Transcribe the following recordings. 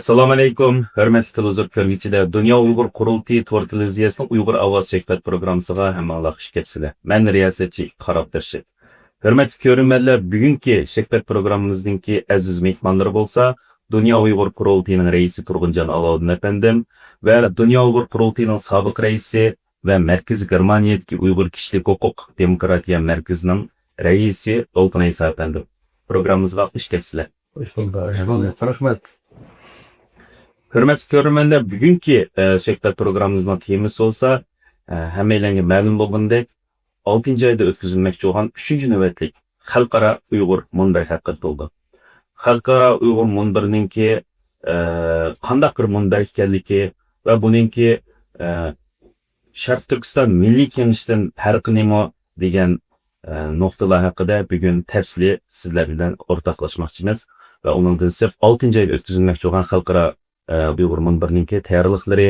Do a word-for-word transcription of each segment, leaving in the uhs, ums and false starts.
ئەسسالامۇئەلەيكۇم، ھۆرمەتلىك تېلېۋىزور كۆرگۈچىلەر! دۇنيا ئۇيغۇر قۇرۇلتىيى تور تېلېۋىزىيەسىنىڭ ئۇيغۇر ئاۋازى سۆھبەت پروگراممىسىغا ھەممىڭلار خۇش كەپسىلەر. مەن رىياسەتچى ئىپتىخار ئابدۇرېشىت. ھۆرمەتلىك كۆرۈرمەنلەر، بۈگۈنكى سۆھبەت پروگراممىمىزنىڭكى ئەزىز مېھمانلىرى بولسا، دۇنيا ئۇيغۇر قۇرۇلتىيىنىڭ رەئىسى تۇرغۇنجان ئالاۋۇدۇن ئەپەندىم ۋە دۇنيا ئۇيغۇر قۇرۇلتىيىنىڭ سابىق رەئىسى ۋە مەركىزىي گېرمانىيەدىكى ئۇيغۇر كىشىلىك ھوقۇق دېموكراتىيە مەركىزىنىڭ رەئىسى دولقۇن ئەيسا ئەپەندىم. پروگراممىمىزغا خۇش كەپسىلەر. خۇش بولدۇق، خۇش بولدۇق. رەھمەت. ھۆرمەتلىك كۆرۈرمەنلەر، بۈگۈنكى، ئە، سۆھبەت پروگراممىمىزنىڭ تېمىسى بولسا، ئە، ھەممەيلەنگە مەلۇم بولغىنىدەك، ئالتىنچى ئايدا ئۆتكۈزۈلمەكچى بولغان ئۈچىنچى نۆۋەتلىك خەلقئارا ئۇيغۇر مۇنبىرى ھەققىدە بولىدۇ. خەلقئارا ئۇيغۇر مۇنبىرىنىڭكى، ئە، قانداق بىر مۇنبەر ئىكەنلىكى ۋە بۇنىڭكى، ئە، شەرقىي تۈركىستان مىللىي كېڭىشىدىن پەرقى نېمە دېگەن، ئە، نۇقتىلار ھەققىدە بۈگۈن تەپسىلىي سىزلەر بىلەن ئورتاقلاشماقچىمىز ۋە ئۇنىڭدىن سىرت ئالتىنچى ئايدا ئۆتكۈزۈلمەكچى بولغان خەلقئارا، ئە، ئۇيغۇر مۇنبىرىنىڭكى تەييارلىقلىرى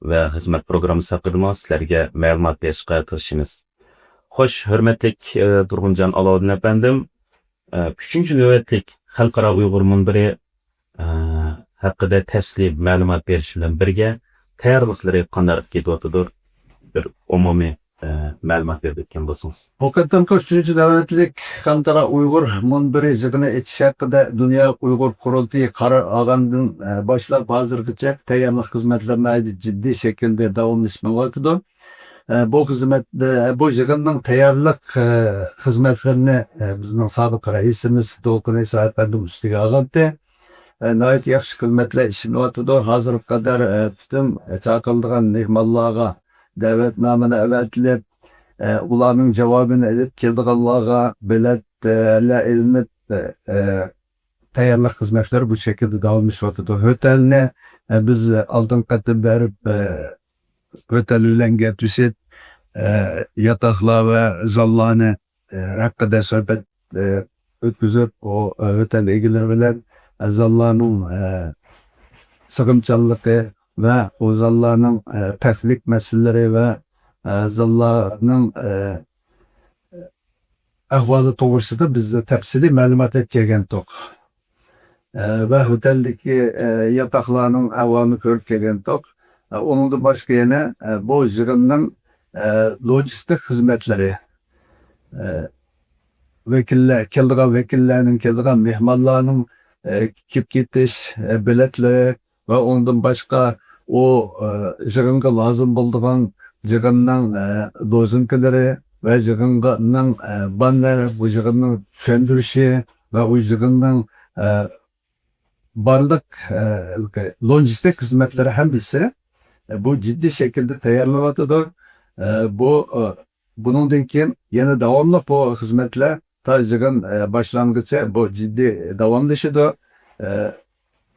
ۋە خىزمەت پروگراممىسى ھەققىدىمۇ سىلەرگە مەلۇمات بېرىشقا تىرىشىمىز. خوش، ھۆرمەتلىك، ئە، تۇرغۇنجان ئالاۋۇدۇن ئەپەندىم، ئە، ئۈچىنچى نۆۋەتلىك خەلقئارا ئۇيغۇر مۇنبىرى، ئە، ھەققىدە تەپسىلىي مەلۇمات بېرىش بىلەن بىرگە، تەييارلىقلىرى قانداق كېتىۋاتىدۇ؟ بىر ئومۇمىي، ئە، مەلۇمات بېرىپ ئۆتكەن بولسىڭىز. بۇ قېتىمقى ئۈچىنچى نۆۋەتلىك خەلقئارا ئۇيغۇر مۇنبىرى يىغىنى ئېچىش ھەققىدە دۇنيا ئۇيغۇر قۇرۇلتىيى قارار ئالغاندىن، ئە، باشلاپ ھازىرغىچە تەييارلىق خىزمەتلىرى ناھايىتى جىددىي شەكىلدە داۋاملىشىپ مېڭىۋاتىدۇ. ئە، بۇ خىزمەت، ئە، بۇ يىغىننىڭ تەييارلىق، ئە، خىزمەتلىرىنى، ئە، بىزنىڭ سابىق رەئىسىمىز دولقۇن ئەيسا ئەپەندىم ئۈستىگە ئالغانتى. ئە، ناھايىتى ياخشى خىزمەتلەر ئېلىپ بېرىلىۋاتىدۇ. ھازىرغا قەدەر، ئە، پۈتۈن چاقىرىلغان مېھمانلارغا دەۋەتنامىنى ئەۋەتىلىپ، ئە، ئۇلارنىڭ جاۋابىنى ئېلىپ، كېلىدىغانلارغا بېلەتلەر ئېلىنىپ، ئە، ئە، تەييارلىق خىزمەتلىرى بۇ شەكىلدە داۋاملىشىۋاتىدۇ. ھۆتەلنى، ئە، بىز ئالدىنقى قېتىم بېرىپ، ئە، ھۆتەل بىلەن گەپلىشىپ، ئە، ياتاقلار ۋە زاللارنى، ئە، ھەققىدە سۆھبەت، ئە، ئۆتكۈزۈپ، ئۇ، ئە، ھۆتەل ئىگىلىرى بىلەن، ئە، زاللارنىڭ، ئە، سىغىمچانلىقى ۋە ئۇ زاللارنىڭ، ئە، پەخلىك مەسىلىلىرى ۋە، ئە، زاللارنىڭ، ئە، ئەھۋالى توغرىسىدا بىز تەپسىلىي مەلۇمات ئېلىپ كەلگەنتۇق. ئە، ۋە ھۆتەلدىكى، ئە، ياتاقلارنىڭ ئەھۋالىنى كۆرۈپ كەلگەنتۇق. ئە، ئۇنىڭدىن باشقا يەنە، ئە، بۇ يىغىننىڭ، ئە، لوجىستىك خىزمەتلىرى، ئە، ۋەكىللەر، كېلىدىغان ۋەكىللەرنىڭ، كېلىدىغان مېھمانلارنىڭ، ئە، كېلىپ كېتىش، ئە، بېلەتلىرى، ۋە ئۇنىڭدىن باشقا ئۇ، ئە، يىغىنغا لازىم بولىدىغان يىغىننىڭ، ئە، لوزۇنكىلىرى ۋە يىغىننىڭ، ئە، باننېر، بۇ يىغىننىڭ چۈشەندۈرۈشى ۋە ئۇ يىغىننىڭ، ئە، بارلىق، ئە، لوجىستىك خىزمەتلىرى ھەممىسى، ئە، بۇ جىددىي شەكىلدە تەييارلىنىۋاتىدۇ. ئە، بۇ، ئە، بۇنىڭدىن كېيىن يەنە داۋاملىق بۇ خىزمەتلەر تا يىغىن، ئە، باشلانغىچە بۇ جىددىي داۋاملىشىدۇ. ئە،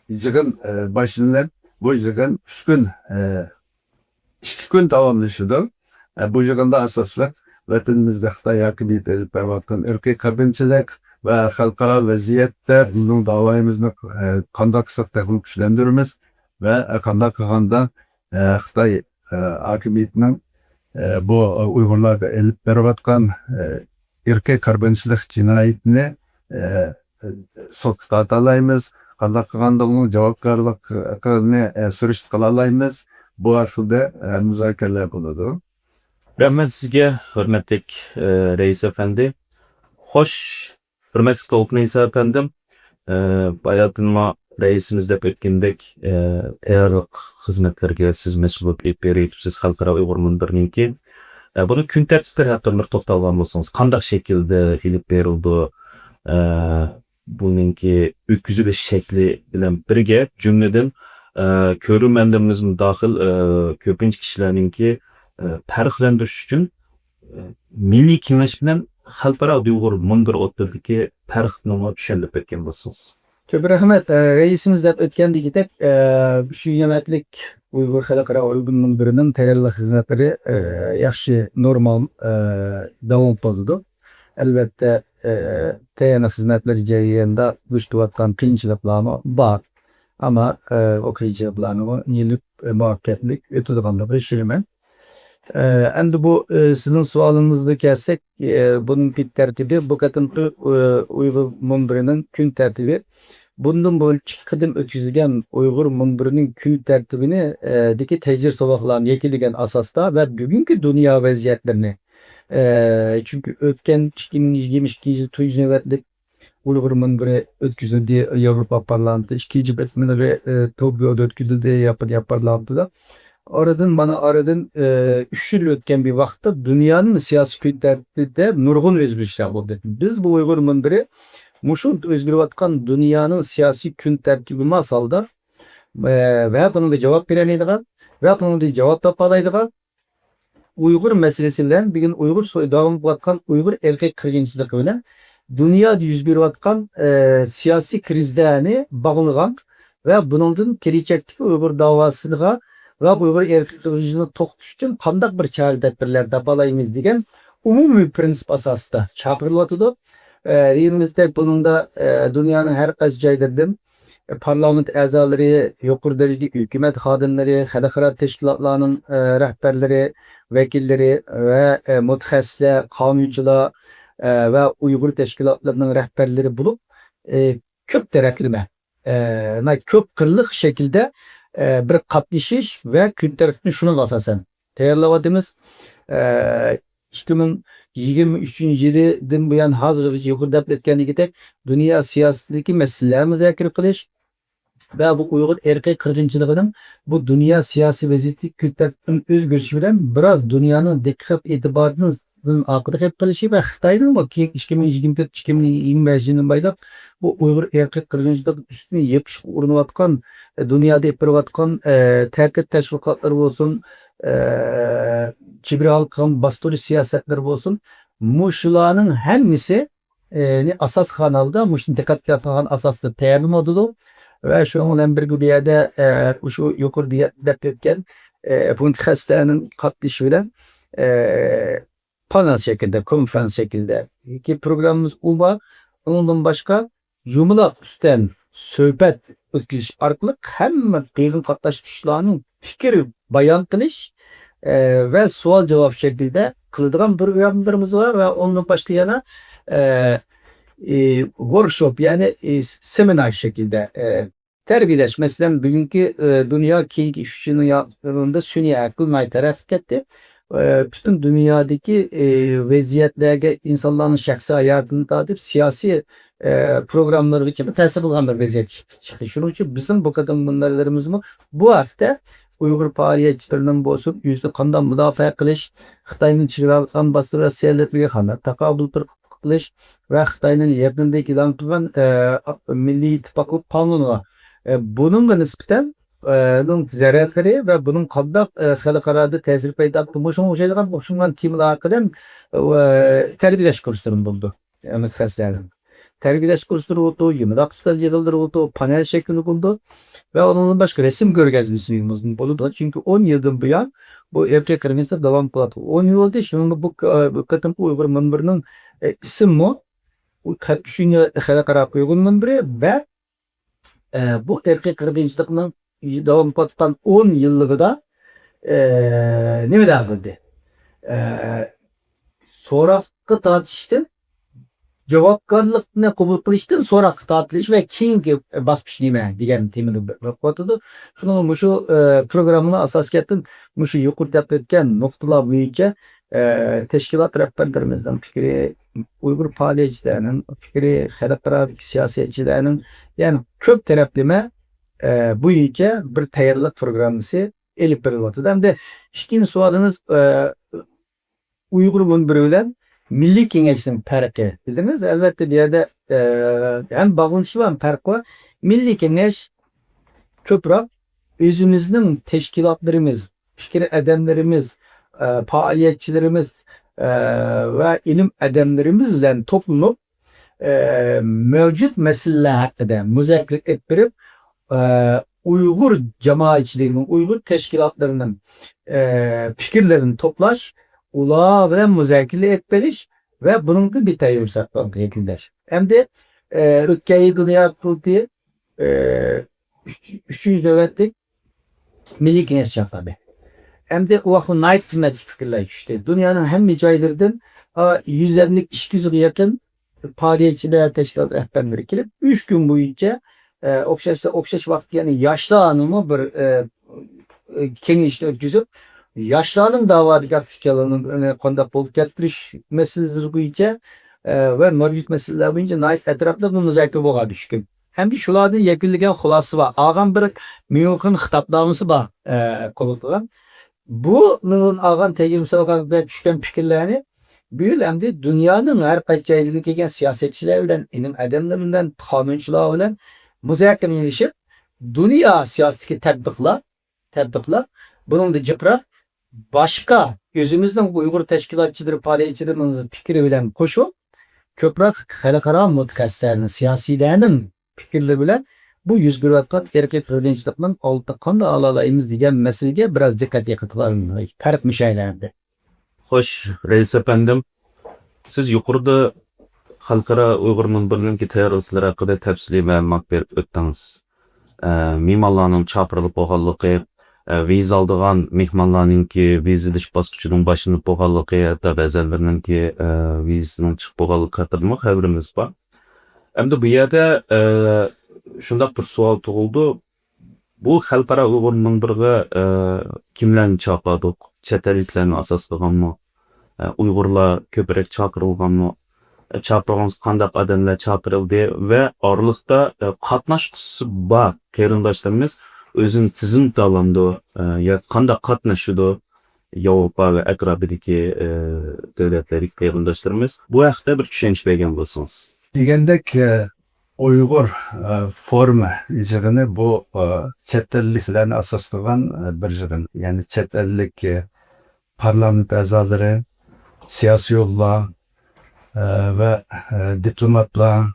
يىغىن، ئە، باشلىنىپ، بۇ يىغىن ئۈچ كۈن، ئە، ئىككى كۈن داۋاملىشىدۇ. ئە، بۇ يىغىندا ئاساسلىق ۋەتىنىمىزدە خىتاي ھاكىمىيىتى ئېلىپ بېرىۋاتقان ئىرقىي قىرغىنچىلىق ۋە خەلقئارا ۋەزىيەتتە بىزنىڭ داۋايىمىزنى، ئە، قانداق قىلساق تېخىمۇ كۈچلەندۈرىمىز ۋە، ئە، قانداق قىلغاندا، ئە، خىتاي، ئە، ھاكىمىيىتىنىڭ، ئە، بۇ، ئە، ئۇيغۇرلارغا ئېلىپ بېرىۋاتقان، ئە، ئىرقىي قىرغىنچىلىق جىنايىتىنى، ئە، سوتقا تارتالايمىز، قانداق قىلغاندا ئۇنىڭ جاۋابكارلىقىنى، ئە، سۈرۈشتە قىلالايمىز، بۇ ھەققىدە، ئە، مۇزاكىرىلەر بولىدۇ. رەھمەت سىزگە، ھۆرمەتلىك، ئە، رەئىس ئەپەندى. خوش، ھۆرمەتلىك دولقۇن ئەيسا ئەپەندىم، ئە، باياتىنمۇ رەئىسىمىز دەپ ئۆتكىنىدەك، ئە، تەييارلىق خىزمەتلىرىگە سىز مەسئۇل بولۇپ ئېلىپ بېرىۋېتىپسىز خەلقئارا ئۇيغۇر مۇنبىرىنىڭكى. ئە، بۇنىڭ كۈن تەرتىپلىرى ھەققىدە بىر توختالغان بولسىڭىز، قانداق شەكىلدە ئېلىپ بېرىلىدۇ؟ ئە، بۇنىڭكى ئۆتكۈزۈلۈش شەكلى بىلەن بىرگە، جۈملىدىن، ئە، كۆرۈرمەنلىرىمىزمۇ داخىل، ئە، كۆپىنچە كىشىلەرنىڭكى، ئە، پەرقلەندۈرۈش ئۈچۈن، ئە، مىللىي كېڭەش بىلەن خەلقئارا ئۇيغۇر مۇنبىرى ئوتتۇرىدىكى پەرقنىمۇ چۈشەندۈرۈپ ئۆتكەن بولسىڭىز. كۆپ رەھمەت. ئە، رەئىسىمىز دەپ ئۆتكەندىكىدەك، ئە، شۇ يىللىق ئۇيغۇر خەلقئارا ئۇيغۇر مۇنبىرىنىڭ تەييارلىق خىزمەتلىرى، ئە، ياخشى، نورمال، ئە، داۋام قىلىدۇ. ئەلۋەتتە، ئە، تەييارلىق خىزمەتلىرى جەريانىدا دۇچ كېلىۋاتقان قىيىنچىلىقلارمۇ بار. ئەمما، ئە، ئۇ قىيىنچىلىقلارنىمۇ يېڭىپ، ئە، مۇۋەپپەقىيەتلىك ئۆتىدىغانلىقىغا ئىشىنىمەن. ئە، ئەمدى بۇ، ئە، سىزنىڭ سوئالىڭىزغا كەلسەك، ئە، بۇنىڭ كۈن تەرتىپى، بۇ قېتىمقى، ئە، ئۇيغۇر مۇنبىرىنىڭ كۈن تەرتىپى بۇندىن بۇرۇن ئىككى قېتىم ئۆتكۈزۈلگەن ئۇيغۇر مۇنبىرىنىڭ كۈن تەرتىپىنى، ئە، دىكى تەجرىبە ساۋاقلارنى يەكۈنلىگەن ئاساستا ۋە بۈگۈنكى دۇنيا ۋەزىيەتلىرىنى، ئە، چۈنكى ئۆتكەن ئىككى مىڭ يىگىرمە ئىككىنچى يىل تۇنجى نۆۋەتلىك ئۇيغۇر مۇنبىرى ئۆتكۈزۈلدى، ياۋروپا پارلامېنتى ئىككىنچى بۆلۈملىرى، ئە، توكيودا ئۆتكۈزۈلدى، ياپونىيە پارلامېنتىدا. ئارىدىن، مانا ئارىدىن، ئە، ئۈچ يىل ئۆتكەن بىر ۋاقىتتا دۇنيانىڭ سىياسىي كۈن تەرتىپىدە نۇرغۇن ئۆزگىرىشلەر بولدى. بىز بۇ ئۇيغۇر مۇنبىرى مۇشۇ ئۆزگىرىۋاتقان دۇنيانىڭ سىياسىي كۈن تەرتىپى ماس ھالدا، ئە، ۋە بۇنىڭغا جاۋاب بېرەلەيدىغان ۋە بۇنىڭدىن جاۋاب تاپالايدىغان ئۇيغۇر مەسىلىسى بىلەن بۈگۈن ئۇيغۇر سو-، داۋام قىلىۋاتقان ئۇيغۇر ئىرقىي قىرغىنچىلىقى بىلەن دۇنيادا يۈز بېرىۋاتقان، ئە، سىياسىي كىرىزىسلەرنى باغلىغان ۋە بۇنىڭدىن كېلىچەكتىكى ئۇيغۇر داۋاسىغا ۋە ئۇيغۇر ئىرقىي قىرغىنچىلىقىنى توختىتىش ئۈچۈن قانداق بىر چارە-تەدبىرلەر تاپالايمىز دېگەن ئومۇمىي پىرىنسىپ ئاساسىدا چاقىرىلىۋاتىدۇ. ئە، دېگىنىمىزدەك، بۇنىڭدا، ئە، دۇنيانىڭ ھەر قايسى جايلىرىدىن، ئە، پارلامېنت ئەزالىرى، يۇقىرى دەرىجىلىك ھۆكۈمەت خادىملىرى، خەلقئارا تەشكىلاتلارنىڭ، ئە، رەھبەرلىرى، ۋەكىللىرى ۋە، ئە، مۇتەخەسسىسلەر، قانۇنچىلار، ئە، ۋە ئۇيغۇر تەشكىلاتلىرىنىڭ رەھبەرلىرى بولۇپ، ئە، كۆپ تەرەپلىمە، ئە، ناھايىتى كۆپ قىرلىق شەكىلدە، ئە، بىر قاتنىشىش ۋە كۈن تەرتىپىنى شۇنىڭغا ئاساسەن تەييارلاۋاتىمىز. ئە، ئىككى مىڭ يىگىرمە ئۈچىنچى يىلىدىن بۇيان ھازىرغىچە يۇقىرىدا دەپ ئۆتكەندىكىدەك دۇنيا سىياسىتىدىكى مەسىلىلەرنى مۇزاكىرە قىلىش ۋە بۇ ئۇيغۇر ئىرقىي قىرغىنچىلىقىنىڭ بۇ دۇنيا سىياسىي ۋەزىيىتى كۈن تەرتىپىنىڭ ئۆزگىرىشى بىلەن بىراز دۇنيانىڭ دىققەت ئېتىبارىدىن ئارقىدا قېلىپ قېلىشى ۋە خىتاينىڭ بۇ كېيىن ئىككى مىڭ يىگىرمە تۆت، ئىككى مىڭ يىگىرمە بەش يىلىدىن باشلاپ بۇ ئۇيغۇر ئىرقىي قىرغىنچىلىقىنىڭ ئۈستىنى يېپىشقا ئۇرۇنۇۋاتقان، دۇنيادا ئېلىپ بېرىۋاتقان، ئە، تەنقىد تەشۋىقاتلىرى بولسۇن، ئە، چېگرا ھالقىغان باستۇرۇش سىياسەتلىرى بولسۇن، مۇشۇلارنىڭ ھەممىسى، ئە، نى ئاساس قىلغان ھالدا، مۇشۇنى دىققەتكە ئالغان ئاساستا تەييارلىنىۋاتىدۇ. ۋە شۇنىڭ بىلەن بىرگە بۇ يەردە، ئە، شۇ يۇقىرىدا دەپ ئۆتكەن، ئە، مۇتەخەسسىسلەرنىڭ قاتنىشىشى بىلەن، ئە، پانېل شەكلىدە، كونفېرانس شەكلىدە پروگراممىمىز ئۇ بار. ئۇنىڭدىن باشقا يۇمىلاق ئۈستەل سۆھبەت ئۆتكۈزۈش ئارقىلىق ھەممە يىغىن قاتناشقۇچىلارنىڭ پىكىر بايان قىلىش، ئە، ۋە سوئال جاۋاب شەكلىدە قىلىدىغان پروگراممىلىرىمىز بار ۋە ئۇنىڭدىن باشقا يەنە، ئە، ئى، ۋوركشوپ، يەنى، ئى، سېمىنار شەكلىدە، ئە، تەربىيەلەش. مەسىلەن، بۈگۈنكى، ئە، دۇنيا كېيىنكى ئۈچ يىلنىڭ يا-، داۋامىدا سۈنئىي ئەقىل ناھايىتى تەرەققىي قىلدى. ئە، پۈتۈن دۇنيادىكى، ئە، ۋەزىيەتلەرگە ئىنسانلارنىڭ شەخسىي ھاياتىدىن تارتىپ سىياسىي، ئە، پروگراممىلىرىغىچە تەسىر قىلغان بىر ۋەزىيەت چىقتى. شۇنىڭ ئۈچۈن بىزنىڭ بۇ قېتىم مۇنبەرلىرىمىزمۇ بۇ ھەقتە ئۇيغۇر پائالىيەتچىلىرىنىڭ بولسۇن، ئۆزىنى قانداق مۇداپىئە قىلىش، خىتاينىڭ چىرىغ ئالغان باستۇرۇش سىياسەتلىرىگە قانداق تاقابىل تۇرۇش، ۋە خىتاينىڭ يېقىندا ئېلان قىلغان، ئە، مىللىي ئىتتىپاقلىق قانۇنىغا، ئە، بۇنىڭغا نىسبەتەن، ئە، نىڭ زەرەرلىرى ۋە بۇنىڭ قانداق، ئە، خەلقئارادا تەسىر پەيدا قىلىدۇ، مۇشۇنىڭغا ئوخشايدىغان، ئوخشىمىغان تېمىلار ھەققىدە، ئە، تەربىيەلەش كۇرسلىرىمۇ بولىدۇ. ئە، مۇتەخەسسىسلەرنىڭ تەربىيەلەش كۇرسلىرى بولىدۇ، يۇمىلاق ئۈستەل يىغىنلىرى بولىدۇ، پانېل شەكلىدە بولىدۇ. ۋە ئۇنىڭدىن باشقا رەسىم كۆرگەزمىسىمىز بولىدۇ. چۈنكى ئون يىلدىن بۇيان بۇ ئىرقىي قىرغىنچىلىق داۋام قىلىۋاتىدۇ. ئون يىل بولدى. شۇنىڭدا بۇ، بۇ قېتىمقى ئۇيغۇر مۇنبىرىنىڭ، ئە، ئىسمىمۇ ئۇ قىرىق ئۈچىنچى خەلقئارا ئۇيغۇر مۇنبىرى ۋە، ئە، بۇ ئىرقىي قىرغىنچىلىقنىڭ داۋام قىلىۋاتقان ئون يىللىقىدا، ئە، نېمە دەۋاتىدۇ؟ ئە، سوراققا تارتىشتىن، جاۋابكارلىقنى قوبۇل قىلىشتىن سوراققا تارتىلىش ۋە كېيىنكى باسقۇچ نېمە دېگەن تېمىنى بېرىپ ئاتىدۇ. شۇنىڭ مۇشۇ، ئە، پروگراممىنىڭ ئاساسىي جەھەتتىن مۇشۇ يۇقىرىدا ئۆتكەن نۇقتىلار بويىچە، ئە، تەشكىلات رەھبەرلىرىمىزنىڭ پىكرى، ئۇيغۇر پائالىيەتچىلەرنىڭ پىكرى، خەلقئارادىكى سىياسەتچىلەرنىڭ، يەنى كۆپ تەرەپلىمە، ئە، بويىچە بىر تەييارلىق پروگراممىسى ئېلىپ بېرىلىۋاتىدۇ. ئەمدى ئىككىنچى سوئالىڭىز، ئە، ئۇيغۇر مۇنبىرى بىلەن مىللىي كېڭەشنىڭ پەرقى دېدىڭىز. ئەلۋەتتە، بۇ يەردە، ئە، ھەم باغلىنىشى بار، ھەم پەرقى بار. مىللىي كېڭەش كۆپرەك ئۆزىمىزنىڭ تەشكىلاتلىرىمىز، پىكىر ئادەملىرىمىز، ئە، پائالىيەتچىلىرىمىز، ئە، ۋە ئىلىم ئادەملىرىمىز بىلەن توپلىنىپ، ئە، مەۋجۇت مەسىلىلەر ھەققىدە مۇزاكىرە ئېلىپ بېرىپ، ئە، ئۇيغۇر جامائەتچىلىكىنىڭ، ئۇيغۇر تەشكىلاتلىرىنىڭ، ئە، پىكىرلىرىنى توپلاش، ئۇلار بىلەن مۇزاكىرە ئېلىپ بېرىش ۋە بۇنىڭدىن بىر تەييارلىق يەكۈنلەش. ئەمدى، ئە، ئۆتكەن يىل دۇنيا قۇرۇلتىيى، ئە، ئۈچ-، ئۈچىنچى نۆۋەتلىك مىللىي كېڭەش چاقىردى. ئەمدى ئۇ ۋاقىتتا ناھايىتى قىممەتلىك پىكىرلەر چۈشتى. دۇنيانىڭ ھەممە جايلىرىدىن، ئا، يۈز ئەللىك، ئىككى يۈزگە يېقىن پائالىيەتچىلەر، تەشكىلات رەھبەرلىرى كېلىپ، ئۈچ كۈن بويىچە ئە، ئوخشاش، ئوخشاش ۋاقىتتا يەنە ياشلارنىمۇ بىر، ئە، ئە، كېڭىشىنى ئۆتكۈزۈپ، ياشلارنىڭ دەۋادىكى ئاكتىپ ئىكەنلىكىنى قانداق قولغا كەلتۈرۈش مەسىلىلىرى بويىچە، ئە، ۋە مەۋجۇت مەسىلىلەر بويىچە ناھايىتى ئەتراپلىق بىر مۇزاكىرە بولغان ئۈچ كۈن. ئەمدى شۇلاردىن يەكۈنلىگەن خۇلاسىسى بار. ئالغان بىر ميۇنخېن خىتابنامىسى بار، ئە، قوبۇل قىلغان. بۇ مېنىڭ ئالغان تەجرىبىسى ئالغان بىلەن چۈشكەن پىكىرلەرنى بۈگۈن ئەمدى دۇنيانىڭ ھەر قايسى جايلىرىدىن كەلگەن سىياسەتچىلەر بىلەن، ئىلىم ئادەملىرى بىلەن، قانۇنچىلار بىلەن مۇزاكىرىلىشىپ، دۇنيا سىياسىتىدىكى تەتبىقلار، تەتبىقلار، بۇنىڭدا جىقراق باشقا ئۆزىمىزنىڭ ئۇيغۇر تەشكىلاتچىلىرى، پائالىيەتچىلىرىنىڭ پىكرى بىلەن قوشۇپ، كۆپرەك خەلقئارا مۇتەخەسسىسلەرنىڭ، سىياسىيلەرنىڭ پىكىرلىرى بىلەن بۇ يۈز بېرىۋاتقان ئىرقىي قىرغىنچىلىقنىڭ ئالدىنى قانداق ئالالايمىز دېگەن مەسىلىگە بىراز دىققەت قىلغان پەرق مۇشۇ يەردە. خوش، رەئىس ئەپەندىم، سىز يۇقىرىدا خەلقئارا ئۇيغۇر مۇنبىرىنىڭكى تەييارلىقلىرى ھەققىدە تەپسىلىي مەلۇمات بېرىپ ئۆتتىڭىز. ئە، مېھمانلارنىڭ چاقىرىلىپ بولغانلىقى، ئە، ۋىزا ئالىدىغان مېھمانلارنىڭكى ۋىزا ئېلىش باسقۇچىنىڭ باشلىنىپ بولغانلىقى، ھەتتا بەزەنلىرىنىڭكى، ئە، ۋىزىسىنىڭ چىقىپ بولغانلىقى ھەققىدىمۇ خەۋىرىمىز بار. ئەمدى بۇ يەردە، ئە، شۇنداق بىر سوئال تۇغۇلىدۇ. بۇ خەلقئارا ئۇيغۇر مۇنبىرىغا، ئە، كىملەرنى چاقىردۇق؟ چەت ئەللىكلەرنى ئاساس قىلغانمۇ؟ ئە، ئۇيغۇرلار كۆپرەك چاقىرىلغانمۇ؟ ئە، چاقىرغان قانداق ئادەملەر چاقىرىلدى ۋە ئارىلىقتا، ئە، قاتناشقۇسى بار قېرىنداشلىرىمىز ئۆزىنى تىزىملىتالامدۇ؟ ئە، يا قانداق قاتنىشىدۇ؟ ياۋروپا ۋە ئەتراپىدىكى، ئە، دۆلەتلەردىكى قېرىنداشلىرىمىز بۇ ھەقتە بىر چۈشەنچە بەرگەن بولسىڭىز. دېگەندەك، ئە، ئۇيغۇر، ئە، فورۇمى يىغىنى بۇ، ئە، چەت ئەللىكلەرنى ئاساس قىلغان، ئە، بىر يىغىن. يەنى چەت ئەللىك، ئە، پارلامېنت ئەزالىرى، سىياسىيونلار، ئە، ۋە، ئە، دىپلوماتلار،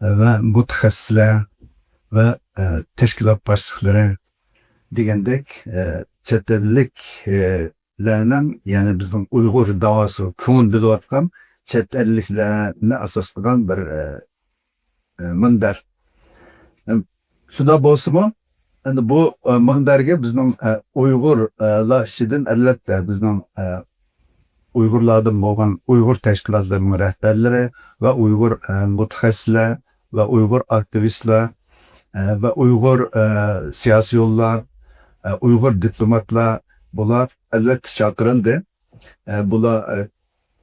ئە، ۋە مۇتەخەسسىسلەر ۋە، ئە، تەشكىلات باشلىقلىرى دېگەندەك، ئە، چەت ئەللىك، ئە، لەرنىڭ، يەنى بىزنىڭ ئۇيغۇر داۋاسىغا كۆڭۈل بۆلۈۋاتقان چەت ئەللىكلەرنى ئاساس قىلغان بىر، ئە، ئە، مۇنبەر. ئەم، شۇنداق بولسىمۇ، ئەمدى بۇ، ئە، مۇنبەرگە بىزنىڭ، ئە، ئۇيغۇر، ئە، لار ئىچىدىن، ئەلۋەتتە، بىزنىڭ، ئە، ئۇيغۇرلاردىن بولغان ئۇيغۇر تەشكىلاتلىرىنىڭ رەھبەرلىرى ۋە ئۇيغۇر، ئە، مۇتەخەسسىسلەر ۋە ئۇيغۇر ئاكتىۋىستلار، ئە، ۋە ئۇيغۇر، ئە، سىياسىيونلار، ئە، ئۇيغۇر دىپلوماتلار، بۇلار ئەلۋەتتە چاقىرىلدى. ئە، بۇلار، ئە،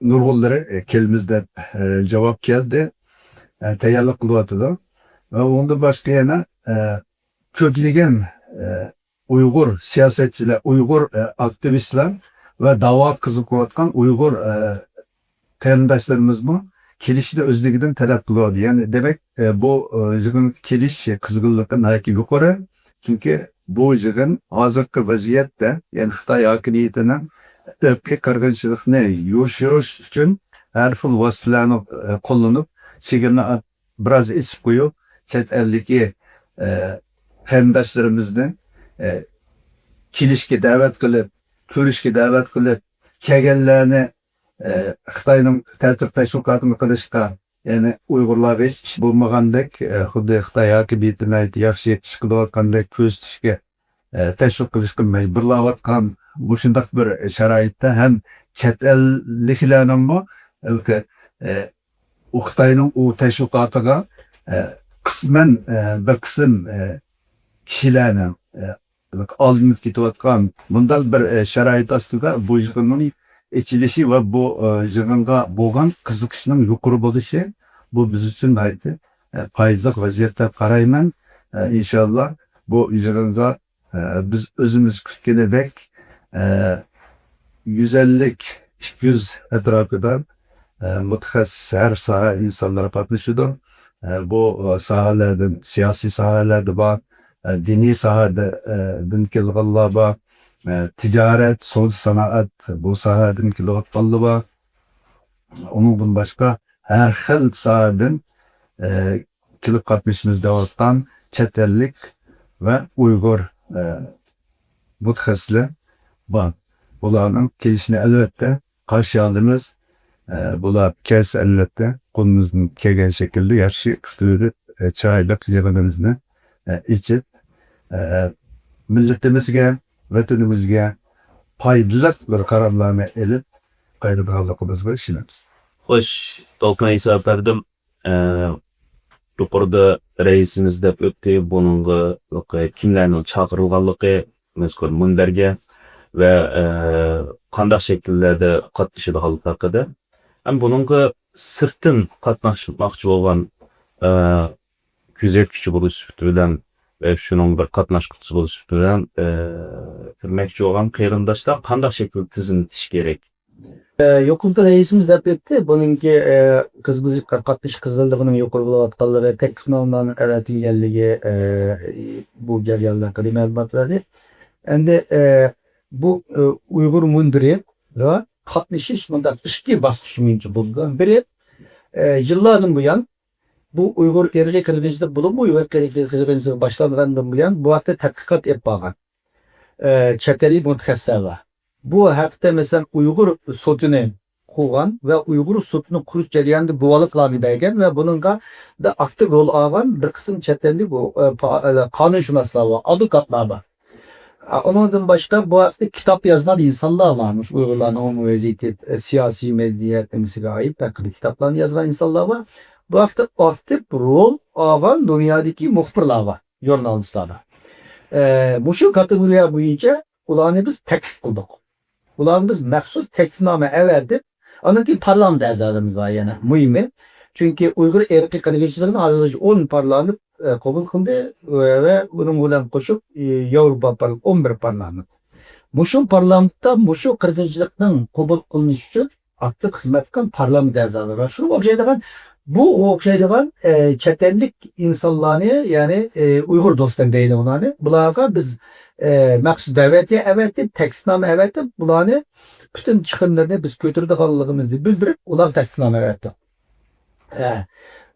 نۇرغۇنلىرى، ئە، كېلىمىز دەپ، ئە، جاۋاب كەلدى. ئە، تەييارلىق قىلىۋاتىدۇ. ۋە ئۇندىن باشقا يەنە، ئە، كۆپلىگەن، ئە، ئۇيغۇر سىياسەتچىلەر، ئۇيغۇر، ئە، ئاكتىۋىستلار ۋە داۋاغا قىزىقىۋاتقان ئۇيغۇر، ئە، قېرىنداشلىرىمىزمۇ كېلىشنى ئۆزلۈكىدىن تەلەپ قىلىۋاتىدۇ. يەنى دېمەك، ئە، بۇ، ئە، يىغىنغا كېلىش قىزغىنلىقى ناھايىتى يۇقىرى. چۈنكى بۇ يىغىن ھازىرقى ۋەزىيەتتە، يەنى خىتاي ھاكىمىيىتىنىڭ ئىرقىي قىرغىنچىلىقنى يوشۇرۇش ئۈچۈن ھەر خىل ۋاسىتىلەرنى، ئە، قوللىنىپ، چېگرىنى بىراز ئېچىپ قويۇپ، چەت ئەلدىكى، ئە، قېرىنداشلىرىمىزنى، ئە، كېلىشكە دەۋەت قىلىپ، كۆرۈشكە دەۋەت قىلىپ، كەلگەنلەرنى، ئە، خىتاينىڭ تەتۈر تەشۋىقاتىنى قىلىشقا، يەنى ئۇيغۇرلارغا ھېچ ئىش بولمىغاندەك، ئە، خۇددى خىتاي ھاكىمىيىتىنى ناھايىتى ياخشى ئىش قىلىۋاتقاندەك كۆرسىتىشكە، ئە، تەشۋىق قىلىشقا مەجبۇرلاۋاتقان مۇشۇنداق بىر شارائىتتا ھەم چەت ئەللىكلەرنىڭمۇ، ئە، ئۇ خىتاينىڭ ئۇ تەشۋىقاتىغا، ئە، قىسمەن، ئە، بىر قىسىم، ئە، كىشىلەرنىڭ، ئە، ئالدىنىپ كېتىۋاتقان مۇنداق بىر، ئە، شارائىت ئاستىدا بۇ يىغىننىڭ ئېچىلىشى ۋە بۇ، ئە، يىغىنغا بولغان قىزىقىشنىڭ يۇقىرى بولۇشى، بۇ بىز ئۈچۈن ناھايىتى، ئە، پايدىلىق ۋەزىيەت دەپ قارايمەن. ئە، ئىنشاللا بۇ يىغىنغا ئە، بىز ئۆزىمىز كۈتكىنىدەك، ئە، يۈز ئەللىك، ئىككى يۈز ئەتراپىدا، ئە، مۇتەخەسسىس ھەر ساھە ئىنسانلىرى قاتنىشىدۇ. ئە، بۇ، ئە، ساھەلەردىن، سىياسىي ساھەلەردە بار، ئە، دىنىي ساھەدە، ئە، دىن كېلىدىغانلار بار، ئە، تىجارەت، سودا سانائەت، بۇ ساھەدىن كېلىۋاتقانلار بار. ئۇنىڭدىن باشقا ھەر خىل ساھەدىن، ئە، كېلىپ قاتنىشىمىز دەۋاتقان چەت ئەللىك ۋە ئۇيغۇر، ئە، مۇتەخەسسىسلەر بار. بۇلارنىڭ كېلىشىنى ئەلۋەتتە قارشى ئالىمىز. ئە، بۇلار كەلسە ئەلۋەتتە قولىمىزدىن كەلگەن شەكىلدە ياخشى كۈتۈۋېلىپ، ئە، چىرايلىق يىغىنىمىزنى، ئە، ئېچىپ، ئە، مىللىتىمىزگە، ۋەتىنىمىزگە پايدىلىق بىر قارارلارنى ئېلىپ قايتىدىغانلىقىمىزغا ئىشىنىمىز. خوش، دولقۇن ئەيسا ئەپەندىم، ئە، يۇقىرىدا رەئىسىمىز دەپ ئۆتتى. بۇنىڭغا كىملەرنىڭ چاقىرىلغانلىقى، مەزكۇر مۇنبەرگە ۋە، ئە، قانداق شەكىللەردە قاتنىشىدىغانلىقى ھەققىدە. ھەم بۇنىڭغا سىرتتىن قاتناشماقچى بولغان، ئە، كۆزەتكۈچى بولۇش سۈپىتى بىلەن ۋە شۇنىڭ بىر قاتناشقۇچىسى بولۇش سۈپىتى بىلەن، ئە، كىرمەكچى بولغان قېرىنداشلار قانداق شەكىلدە تىزىملىتىش كېرەك؟ ئە، يۇقىرىدا رەئىسىمىز دەپ ئۆتتى. بۇنىڭكى، ئە، قىزغىنلىق قاتنىشىش قىزغىنلىقىنىڭ يۇقىرى بولۇۋاتقانلىقى، تەكلىپنامىلەرنىڭ ئەۋەتىلگەنلىكى، ئە، بۇ جەريانلار ھەققىدە مەلۇمات بەردى. ئەمدى، ئە، بۇ، ئە، ئۇيغۇر مۇنبىرىغا قاتنىشىش مۇنداق ئىككى باسقۇچ بويىچە بولىدۇ. بىرى، ئە، يىللاردىن بۇيان بۇ ئۇيغۇر ئىرقىي قىرغىنچىلىق بولۇپمۇ، ئۇيغۇر ئىرقىي قىرغىنچىلىقى باشلانغاندىن بۇيان بۇ ھەقتە تەتقىقات ئېلىپ بارغان، ئە، چەت ئەللىك مۇتەخەسسىسلەر بار. بۇ ھەقتە، مەسىلەن، ئۇيغۇر سوتىنى قۇرغان ۋە ئۇيغۇر سوتىنى قۇرۇش جەريانىدا گۇۋاھلىقلارنى بەرگەن ۋە بۇنىڭغا دا ئاكتىپ رول ئالغان بىر قىسىم چەت ئەللىك، ئۇ، ئە، پا-، ئە، قانۇنشۇناسلار بار، ئادۋوكاتلار بار. ئە، ئۇنىڭدىن باشقا بۇ ھەقتە كىتاب يازغان ئىنسانلار بار. مۇشۇ ئۇيغۇرلارنىڭ ئومۇمىي ۋەزىيىتى، ئە، سىياسىي، مەدەنىيەت نېمىسىگە ئائىت ھەققىدە كىتابلارنى يازغان ئىنسانلار بار. بۇ ھەقتە ئاكتىپ رول ئالغان دۇنيادىكى مۇخبىرلار بار، ژۇرنالىستلار بار. ئە، مۇشۇ كاتېگورىيە بويىچە ئۇلارنى بىز تەكلىپ قىلدۇق. ئۇلارغا بىز مەخسۇس تەكلىپنامە ئەۋەتىپ، ئاندىن كېيىن پارلامېنت ئەزالىرىمىز بار يەنە مۇھىمى. چۈنكى ئۇيغۇر ئىرقىي قىرغىنچىلىقىنى ھازىرغىچە ئون پارلامېنت، ئە، قوبۇل قىلدى ۋە، ۋە ئۇنىڭ بىلەن قوشۇپ، ئى، ياۋروپا پارل-، ئون بىر پارلامېنت. مۇشۇ پارلامېنتتا مۇشۇ قىرغىنچىلىقنىڭ قوبۇل قىلىنىشى ئۈچۈن ئاكتىپ خىزمەت قىلغان پارلامېنت ئەزالىرى بار. شۇنىڭغا ئوخشايدىغان، بۇ ئوخشايدىغان، ئە، چەت ئەللىك ئىنسانلارنى، يەنى، ئە، ئۇيغۇر دوستلىرى دەيلى ئۇلارنى، بۇلارغا بىز، ئە، مەخسۇس دەۋەتىيە ئەۋەتىپ، تەكلىپنامە ئەۋەتىپ، بۇلارنى پۈتۈن چىقىملىرىنى بىز كۆتۈرىدىغانلىقىمىزنى بىلدۈرۈپ، ئۇلارغا تەكلىپنامە ئەۋەتتۇق. ئە،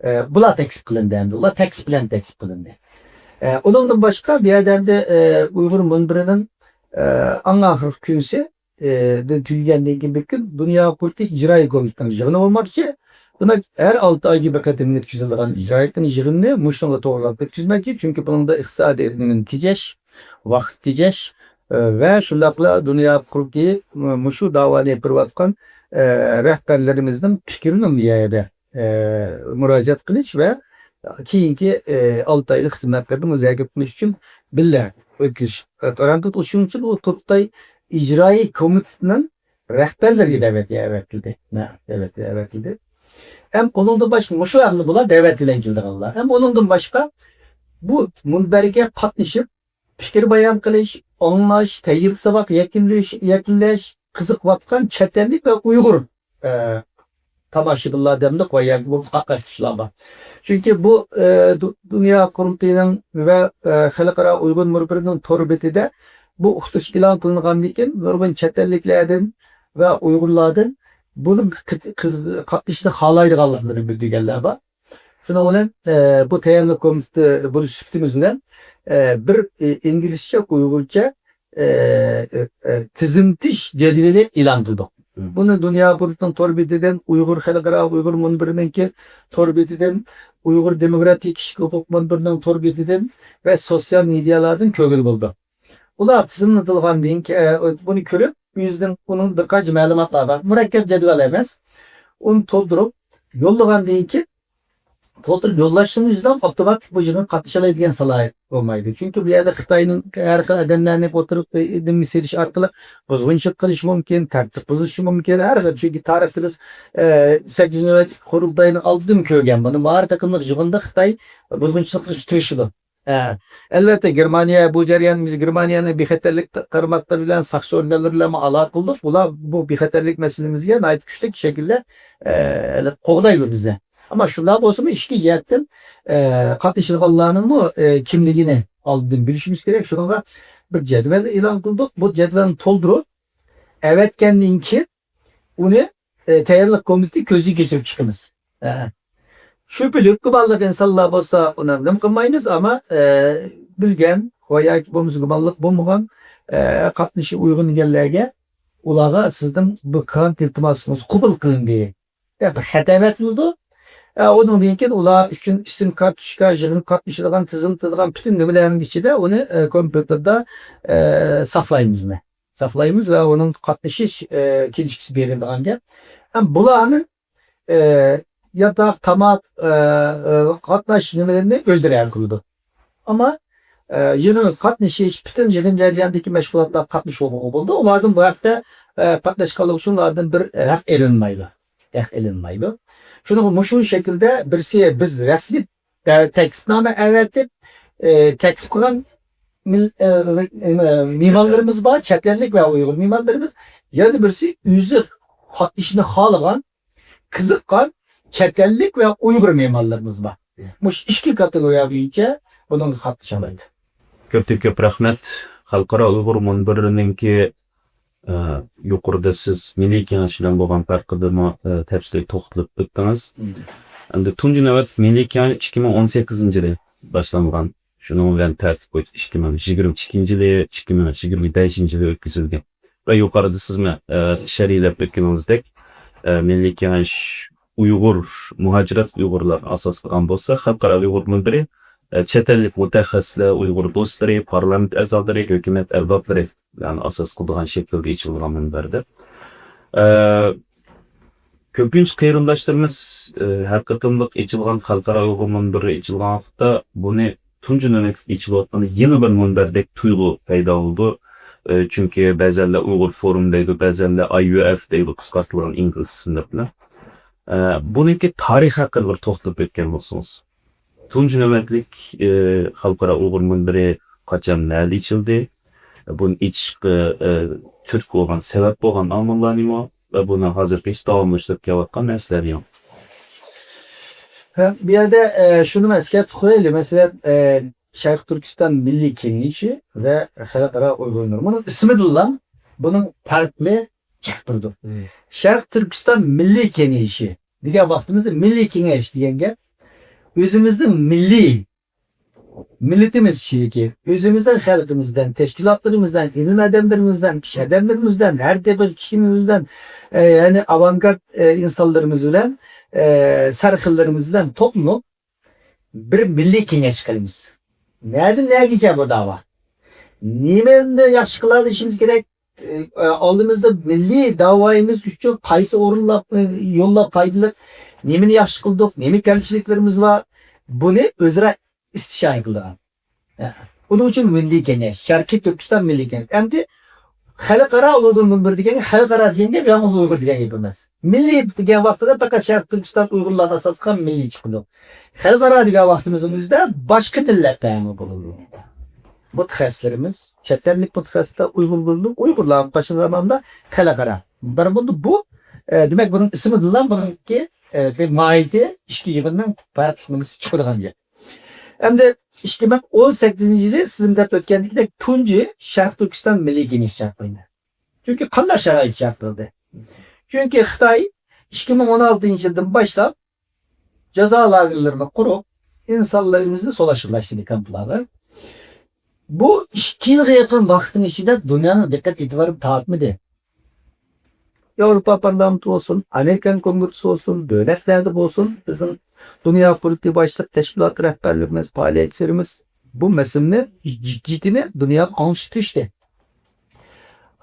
ئە، بۇلار تەكلىپ قىلىندى ئەمدى. ئۇلار تەكلىپ بىلەن تەكلىپ قىلىندى. ئە، ئۇنىڭدىن باشقا بۇ يەردە ئەمدى، ئە، ئۇيغۇر مۇنبىرىنىڭ، ئە، ئەڭ ئاخىرقى كۈنسى، ئە، دىن تۈگىگەندىن كېيىن بىر كۈن دۇنيا ھۆكۈمىتى ئىجرائىي كومىتېتىنىڭ يىغىنى بولماقچى. دېمەك، ھەر ئالتە ئايغا بىر قېتىم ئۆتكۈزۈلىدىغان ئىجرائىيەتنىڭ يىغىنىنى مۇشۇنىڭغا توغرىلاپ ئۆتكۈزمەكچى. چۈنكى بۇنىڭدا ئىقتىسادىي تېجەش، ۋاقىت تېجەش، ئە، ۋە شۇنداقلا دۇنيا قۇرۇلتىيى مۇشۇ داۋانى ئېلىپ بېرىۋاتقان، ئە، رەھبەرلىرىمىزنىڭ پىكرىنى بۇ يەردە، ئە، مۇراجىئەت قىلىش ۋە كېيىنكى، ئە، ئالتە ئايلىق خىزمەتلىرىنى مۇزاكىرە قىلىش ئۈچۈن بىللە ئۆتكۈزۈش. ئە، شۇنىڭ ئۈچۈن ئۇ تۇرپاي ئىجرائىي كومىتېتنىڭ رەھبەرلىرىگە دەۋەت ئەۋەتىلدى. نە، دەۋەت ئەۋەتىلدى. ھەم ئۇنىڭدىن باشقا مۇشۇ ئەمدى بۇلار دەۋەت بىلەن كېلىدىغانلار. ھەم ئۇنىڭدىن باشقا بۇ مۇنبەرگە قاتنىشىپ، پىكىر بايان قىلىش، ئاڭلاش، تەجرىبە ساۋاق يەكۈنلەش، يەكۈنلەش، قىزىقىۋاتقان چەت ئەللىك ۋە ئۇيغۇر، ئە، تاماشىبىنلار دەملىق ۋە ياكى بولمىسا قاتناشقۇچىلار بار. چۈنكى بۇ، ئە، دۇ-، دۇنيا قۇرۇلتىيىنىڭ ۋە، ئە، خەلقئارا ئۇيغۇر مۇنبىرىنىڭ تور بېتىدە بۇ ئۇقتۇرۇش ئېلان قىلىنغاندىن كېيىن نۇرغۇن چەت ئەللىكلەردىن ۋە ئۇيغۇرلاردىن بۇنىڭ قىز-، قاتنىشىشنى خالايدىغانلىقلىرىنى بىلدۈرگەنلەر بار. شۇنىڭ بىلەن، ئە، بۇ تەييارلىق كومىتېتى بولۇش سۈپىتىمىز بىلەن، ئە، بىر، ئە، ئىنگلىزچە، ئۇيغۇرچە، ئە، ئە، ئە، تىزىملىتىش جەدۋىلى ئېلان قىلدۇق. مم. بۇنى دۇنيا قۇرۇلتىيىنىڭ تور بېتىدىن، ئۇيغۇر خەلقئارا ئۇيغۇر مۇنبىرىنىڭكى تور بېتىدىن، ئۇيغۇر دېموكراتىك كىشىلىك ھوقۇق مۇنبىرىنىڭ تور بېتىدىن ۋە سوتسىيال مېدىيالاردىن كۆرگىلى بولىدۇ. ئۇلار تىزىملىتىلغاندىن كېيىن، ئە، بۇنى كۆرۈپ، ئۆزىدىن ئۇنىڭ بىر قانچە مەلۇماتلار بار. مۇرەككەپ جەدۋەل ئەمەس. ئۇنى تولدۇرۇپ يوللىغاندىن كېيىن، تولدۇرۇپ يوللاشنىڭ ئۆزىدە ئاپتوماتىك بۇ يىغىنغا قاتنىشالايدىغان سالاھىيەت بولمايدۇ. چۈنكى بۇ يەردە خىتاينىڭ ھەر خىل ئادەملەرنى ئولتۇرۇپ، ئە، نېمە سېلىش ئارقىلىق بۇزغۇنچىلىق قىلىشى مۇمكىن، تەرتىپ بۇزۇشى مۇمكىن. ھەر خىل، چۈنكى تارىختا بىز، ئە، سەككىزىنچى نۆۋەتلىك قۇرۇلتاينىڭ ئالدىدىمۇ كۆرگەن بۇنى. ماۋۇ تېخىملىق يىغىندا خىتاي بۇزغۇنچىلىق قىلىشقا تىرىشىدۇ. ھە، ئەلۋەتتە، گېرمانىيە، بۇ جەريان بىز گېرمانىيەنىڭ بىخەتەرلىك تا-، تارماقلىرى بىلەن ساقچى ئورگانلىرى بىلەنمۇ ئالاقە قىلدۇق. بۇلار بۇ بىخەتەرلىك مەسىلىمىزگە ناھايىتى كۈچلۈك شەكىلدە، ئە، قوغدايدۇ بىزنى. ئەمما شۇنداق بولسىمۇ، ئىككى جەھەتتىن، ئە، قاتنىشىدىغانلارنىڭمۇ، ئە، كىملىكىنى ئالدىن بىلىشىمىز كېرەك. شۇنىڭغا بىر جەدۋەل ئېلان قىلدۇق. بۇ جەدۋەلنى تولدۇرۇپ ئەۋەتكەندىن كېيىن، ئۇنى، ئە، تەييارلىق كومىتېتى كۆزدىن كېچىرىپ چىقىمىز. ئە، شۈبھىلىك، گۇمانلىق ئىنسانلار بولسا، ئۇنى نېمە قىلمايمىز، ئەمما، ئە، بىلگەن ۋە ياكى بولمىسا گۇمانلىق بولمىغان، ئە، قاتنىشىشى ئۇيغۇن دېگەنلەرگە، ئۇلارغا سىزنىڭ بۇ كانت ئىلتىماسىڭىز قوبۇل قىلىندى دەپ بىر خەت ئەۋەتىلىدۇ. ئە، ئۇنىڭدىن كېيىن ئۇلار ئۈچۈن ئىسىم كارتوچكا، يىغىنغا قاتنىشىدىغان، تىزىملىتىدىغان پۈتۈن نېمىلەرنىڭ ئىچىدە ئۇنى، ئە، كومپيۇتېردا، ئە، ساقلايمىز. ساقلايمىز ۋە ئۇنىڭ قاتنىشىش، ئە، كىنىشكىسى بېرىلىدىغان گەپ. ھەم بۇلارنىڭ، ئە، ياتاق، تاماق، ئە، ئە، قاتناش نېمىلىرىنى ئۆزلىرى ھەل قىلىدۇ. ئەمما، ئە، يىغىن قاتنىشىش، پۈتۈن يىغىن جەريانىدىكى مەشغۇلاتلارغا قاتنىشىۋالغىلى بولىدۇ. ئۇلاردىن بۇ ھەقتە، ئە، قاتناشقانلىقى ئۈچۈن ئۇلاردىن بىر ھەق ئېلىنمايدۇ. ھەق ئېلىنمايدۇ. شۇنىڭغا مۇشۇ شەكىلدە بىرسى بىز رەسمىي، ئە، تەكلىپنامە ئەۋەتىپ، ئە، تەكلىپ قىلغان مىل-، ئە، ئە، مېھمانلىرىمىز بار، چەت ئەللىك ۋە ئۇيغۇر مېھمانلىرىمىز. يەنە بىرسى ئۆزى قاتنىشىشنى خالىغان، قىزىققان چەت ئەللىك ۋە ئۇيغۇر مېھمانلىرىمىز بار. مۇشۇ ئىككى كاتېگورىيە بويىچە بۇنىڭغا قاتنىشالايدۇ. كۆپتىن كۆپ رەھمەت. خەلقئارا ئۇيغۇر مۇنبىرىنىڭكى، ئە، يۇقىرىدا سىز مىللىي كېڭەش بىلەن بولغان پەرقىدىمۇ، ئە، تەپسىلىي توختىلىپ ئۆتتىڭىز. مم. ئەمدى تۇنجى نۆۋەت مىللىي كېڭەش ئىككى مىڭ ئون سەككىزىنچى يىلى باشلانغان. شۇنىڭ بىلەن تەرتىپ بويىچە ئىككى مىڭ يىگىرمە ئىككىنچى يىلى، ئىككى مىڭ يىگىرمە بەشىنچى يىلى ئۆتكۈزۈلگەن. ۋە يۇقىرىدا سىزمۇ، ئە، شەرھلەپ ئۆتكىنىڭىزدەك، ئە، مىللىي كېڭەش ئۇيغۇر، مۇھاجىرەت ئۇيغۇرلارنى ئاساس قىلغان بولسا، خەلقئارا ئۇيغۇر مۇنبىرى، ئە، چەت ئەللىك مۇتەخەسسىسلەر، ئۇيغۇر دوستلىرى، پارلامېنت ئەزالىرى، ھۆكۈمەت ئەربابلىرى، يەنى ئاساس قىلىدىغان شەكىلدە ئېچىلغان مۇنبەردۇر. ئە، كۆپىنچە قېرىنداشلىرىمىز، ئە، ھەر قېتىملىق ئېچىلغان خەلقئارا ئۇيغۇر مۇنبىرى ئېچىلغان ۋاقىتتا بۇنى تۇنجى نۆۋەتلىك ئېچىلىۋاتقان يېڭى بىر مۇنبەردەك تۇيغۇ پەيدا بولىدۇ. ئە، چۈنكى بەزەنلەر ئۇيغۇر فورۇم دەيدۇ، بەزەنلەر ئاي يۇ ئېف دەيدۇ، قىسقارتىلغان ئىنگلىز ئىسىملار بىلەن. ئە، بۇنىڭكى تارىخى ھەققىدە بىر توختىلىپ ئۆتكەن بولسىڭىز. تۇنجى نۆۋەتلىك، ئە، خەلقئارا ئۇيغۇر مۇنبىرى قاچان، نەدە ئېچىلدى؟ بۇنى ئېچىشقا، ئە، تۈرتكە بولغان، سەۋەب بولغان ئامىللار نېمە؟ ۋە بۇنىڭ ھازىرقىچە داۋاملىشىپ كېلىۋاتقان نەرسىلەر نېمە؟ ھە، بۇ يەردە، ئە، شۇنى ئەسكەرتىپ قويايلى. مەسىلەن، ئە، شەرقىي تۈركىستان مىللىي كېڭىشى ۋە خەلقئارا ئۇيغۇر مۇنبىرى. بۇنىڭ ئىسمىدىنلا بۇنىڭ پەرقىنى چىقىپ تۇرىدۇ. مم. شەرقىي تۈركىستان مىللىي كېڭىشى دېگەن ۋاقتىمىزدا، مىللىي كېڭەش دېگەن گەپ ئۆزىمىزنىڭ مىللىي، مىللىتىمىز ئىچىدىكى، ئۆزىمىزنىڭ خەلقىمىزدىن، تەشكىلاتلىرىمىزدىن، ئىلىم ئادەملىرىمىزدىن، ئىش ئادەملىرىمىزدىن، ھەر تېبىر كىشىمىزدىن، ئە، يەنى ئاۋانگارد، ئە، ئىنسانلىرىمىز بىلەن، ئە، سەرخىللىرىمىز بىلەن توپلىنىپ، بىر مىللىي كېڭەش قىلىمىز. نەدىن نەگىچە بۇ داۋا؟ نېمىنى ياخشى قىلالىشىمىز كېرەك؟ ئە، ئالدىمىزدا مىللىي داۋايىمىز ئۈچۈن قايسى ئورۇنلار، ئە، يوللار پايدىلىق؟ نېمىنى ياخشى قىلدۇق؟ نېمە كەمچىلىكلىرىمىز بار؟ بۇنى ئۆزئارا ئىستىشارە قىلىدىغان. ئۇنىڭ ئۈچۈن مىللىي كېڭەش، شەرقىي تۈركىستان مىللىي كېڭەش. ئەمدى خەلقئارا ئۇيغۇر مۇنبىرى دېگەن، خەلقئارا دېگەن گەپ يالغۇز ئۇيغۇر دېگەن گەپ ئەمەس. مىللىي دېگەن ۋاقتىدا پەقەت شەرقىي تۈركىستان ئۇيغۇرلارنى ئاساس قىلغان مىللىي چىقىدۇ. خەلقئارا دېگەن ۋاقتىمىزنىڭ ئۆزىدە باشقا تىللار تەييار بولىدۇ. مۇتەخەسسىسلىرىمىز، چەت ئەللىك مۇتەخەسسىسلەر ئۇيغۇر بولىدۇ، ئۇيغۇرلار قوشۇلغان ھالدا خەلقئارا. بىر بولدى بۇ، ئە، دېمەك، بۇنىڭ ئىسمىدىنلا بۇنىڭكى، ئە، بىر ماھىيىتى ئىككى يىغىننىڭ پەرقلىق نېمىسى چىقىدىغان گەپ. ئەمدى ئىككى مىڭ ئون سەككىزىنچى يىلى سىزمۇ دەپ ئۆتكەندەك تۇنجى شەرقىي تۈركىستان مىللىي كېڭىشى چاقىرىلدى. چۈنكى قانداق شارائىت چاقىرىلدى؟ چۈنكى خىتاي ئىككى مىڭ ئون ئالتىنچى يىلدىن باشلاپ جازا لاگېرلىرىنى قۇرۇپ، ئىنسانلىرىمىزنى سولاشقا باشلىدى كامپلارغا. بۇ ئىككى يىلغا يېقىن ۋاقىتنىڭ ئىچىدە دۇنيانىڭ دىققەت ئېتىبارىنى تارتمىدى. ياۋروپا پارلامېنتى بولسۇن، ئامېرىكان كونگرېسسى بولسۇن، دۆلەتلەردە بولسۇن، بىزنىڭ دۇنيا قۇرۇلتىيى باشلىق تەشكىلات رەھبەرلىرىمىز، پائالىيەتچىلىرىمىز بۇ مەسىلىنى جىددىيىتىنى دۇنياغا ئاڭلىتىشتى.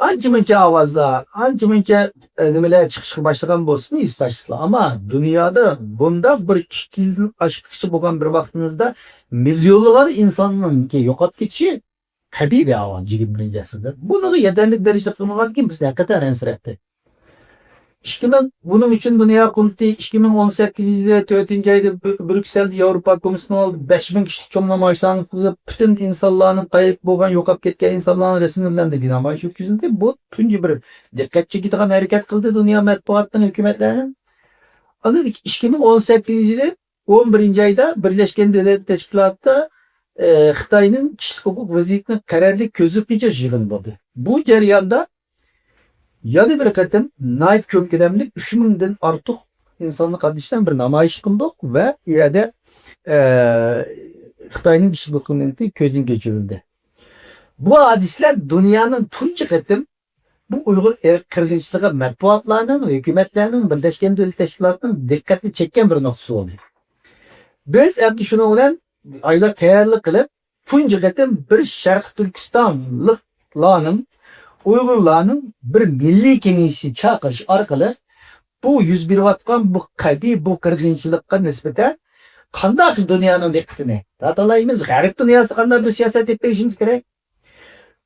ئانچە-مۇنچە ئاۋازلار، ئانچە-مۇنچە، ئە، نېمىلەر چىقىشقا باشلىغان بولسىمۇ، ھېسداشلىقلار. ئەمما دۇنيادا بۇنداق بىر ئىككى يۈز يىلدىن ئاشقىچە بولغان بىر ۋاقتىمىزدا مىليونلىغان ئىنساننىڭكى يوقاپ كېتىشى تەبىئىي بىر ئەھۋال يىگىرمە بىرىنچى ئەسىردە. بۇنىڭغا يېتەرلىك دەرىجىدە قىلمىغاندىن كېيىن بىزنى ھەقىقەتەن ئەنسىرەتتى. ئىككى مىڭ، بۇنىڭ ئۈچۈن دۇنيا قۇرۇلتىيى ئىككى مىڭ ئون سەككىزىنچى يىلى تۆتىنچى ئايدا بر-، بريۇكسېلدە ياۋروپا كومىسسىيىسىنىڭ ئالدىدا بەش مىڭ كىشىلىك چوڭ نامايىشلارنى ئۆتكۈزۈپ، پۈتۈن ئىنسانلارنىڭ غايىب بولغان، يوقاپ كەتكەن ئىنسانلارنىڭ رەسىملىرى بىلەن بىر نامايىش ئۆتكۈزۈلدى. بۇ تۇنجى بىر دىققەت چېكىدىغان ھەرىكەت قىلدى دۇنيا مەتبۇئاتىنىڭ، ھۆكۈمەتلەرنىڭ. ئاندىن ئىككى مىڭ ئون سەككىزىنچى يىلى ئون بىرىنچى ئايدا بىرلەشكەن دۆلەت تەشكىلاتىدا، ئە، خىتاينىڭ كىشىلىك ھوقۇق ۋەزىيىتىنى قەرەللىك كۆزىتىش يىغىنى بولدى. بۇ جەرياندا يەنە بىر قېتىم ناھايىتى كۆپ كۆلەملىك ئۈچ مىڭدىن ئارتۇق ئىنساننى قاتناشتۇرغان بىر نامايىش قىلدۇق ۋە ئۇ يەردە، ئە، خىتاينىڭ كىشىلىك ھوقۇق مىللىتى كۆزدىن كەچۈرۈلدى. بۇ ھادىسىلەر دۇنيانىڭ تۇنجى قېتىم بۇ ئۇيغۇر ئىرق قىرغىنچىلىقى مەتبۇئاتلارنىڭ، ھۆكۈمەتلەرنىڭ، بىرلەشكەن دۆلەت تەشكىلاتىنىڭ دىققەتنى چەككەن بىر نۇقتىسى بولدى. بىز ئەمدى شۇنىڭ بىلەن ئايلار تەييارلىق قىلىپ، تۇنجى قېتىم بىر شەرقىي تۈركىستانلىقلارنىڭ، ئۇيغۇرلارنىڭ بىر مىللىي كېڭىشى چاقىرىش ئارقىلىق بۇ يۈز بېرىۋاتقان بۇ قەبىھ، بۇ قىرغىنچىلىققا نىسبەتەن قانداق دۇنيانىڭ دىققىتىنى تارتالايمىز؟ غەرب دۇنياسى قانداق بىر سىياسەت ئېلىپ بېرىشىمىز كېرەك؟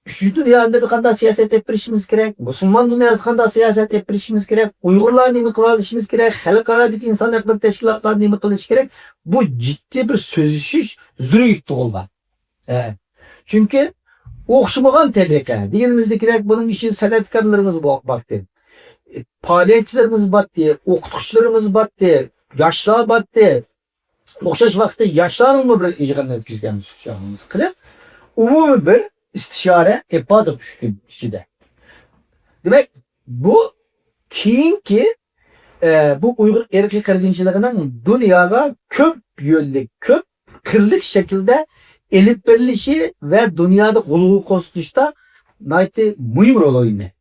ئۈچىنچى دۇنيا ئەللىرىدە قانداق سىياسەت ئېلىپ بېرىشىمىز كېرەك؟ مۇسۇلمان دۇنياسى قانداق سىياسەت ئېلىپ بېرىشىمىز كېرەك؟ ئۇيغۇرلار نېمە قىلالىشىمىز كېرەك؟ خەلقئارادىكى ئىنسان ھەقلىرى تەشكىلاتلار نېمە قىلىشى كېرەك؟ بۇ جىددىي بىر سۆزلىشىش زۆرۈرىيىتى تۇغۇلغان. ھە. چۈنكى ئوخشىمىغان تەبىقە. دېگىنىمىزدە كېرەك، بۇنىڭ ئىچىدە سەنئەتكارلىرىمىز بار-، بارتتى. پائالىيەتچىلىرىمىز بارتتى، ئوقۇتقۇچىلىرىمىز بارتتى، ياشلار بارتتى. ئوخشاش ۋاقىتتا ياشلارنىڭمۇ بىر يىغىنى ئۆتكۈزگەن قىلىپ، ئومۇمىي بىر ئىستىشارە ئېلىپ باردۇق ئۈچ كۈن ئىچىدە. دېمەك، بۇ كېيىنكى، ئە، بۇ ئۇيغۇر ئىرقىي قىرغىنچىلىقىنىڭ دۇنياغا كۆپ يۆنلۈك، كۆپ قىرلىق شەكىلدە ئېلىپ بېرىلىشى ۋە دۇنيادا غۇلغۇلا قوزغىتىشتا ناھايىتى مۇھىم رول ئوينىدى.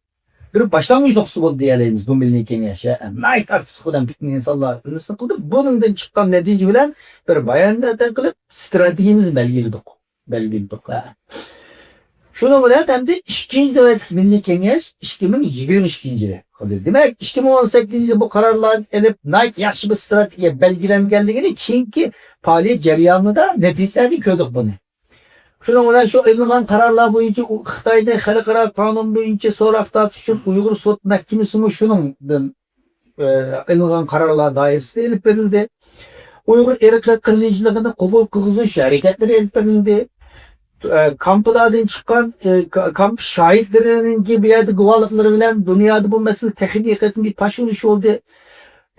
بىر باشلانغۇچ نۇقتىسى بولدى دېيەلەيمىز بۇ مىللىي كېڭەش. ھە، ناھايىتى ئاكتىپلىق بىلەن پۈتۈن ئىنسانلار ئۈنسىن قىلدى. بۇنىڭدىن چىققان نەتىجە بىلەن بىر بايانات قىلىپ، ستراتېگىيەمىزنى بەلگىلىدۇق. بەلگىلىدۇق. ھە. شۇنىڭ بىلەن ئەمدى ئىككىنچى نۆۋەتلىك مىللىي كېڭەش ئىككى مىڭ يىگىرمە ئىككىنچى يىلى قىلدى. دېمەك، ئىككى مىڭ ئون سەككىزىنچى يىلى بۇ قارارلارنى ئېلىپ، ناھايىتى ياخشى بىر ستراتېگىيە بەلگىلەنگەنلىكىنى كېيىنكى پائالىيەت جەريانىدا نەتىجىلەردىن كۆردۇق بۇنى. شۇنىڭ بىلەن شۇ ئېلىنغان قارارلار بويىچە ئۇ خىتاينى خەلقئارا قانۇن بويىچە سوراق تارتىش ئۈچۈن ئۇيغۇر سوت مەھكىمىسىمۇ شۇنىڭدىن، ئە، ئېلىنغان قارارلار دائىرىسىدە ئېلىپ بېرىلدى. ئۇيغۇر ئىرقىي قىرغىنچىلىقىنى قوبۇل قىلغۇزۇش ھەرىكەتلىرى ئېلىپ بېرىلدى. ئە، كامپلاردىن چىققان، ئە، كا-، كامپ شاھىتلىرىنىڭكى بۇ يەردە گۇۋاھلىقلىرى بىلەن دۇنيادا بۇ مەسىلە تېخىمۇ يېقىنقى پاش ئۇرۇش بولدى.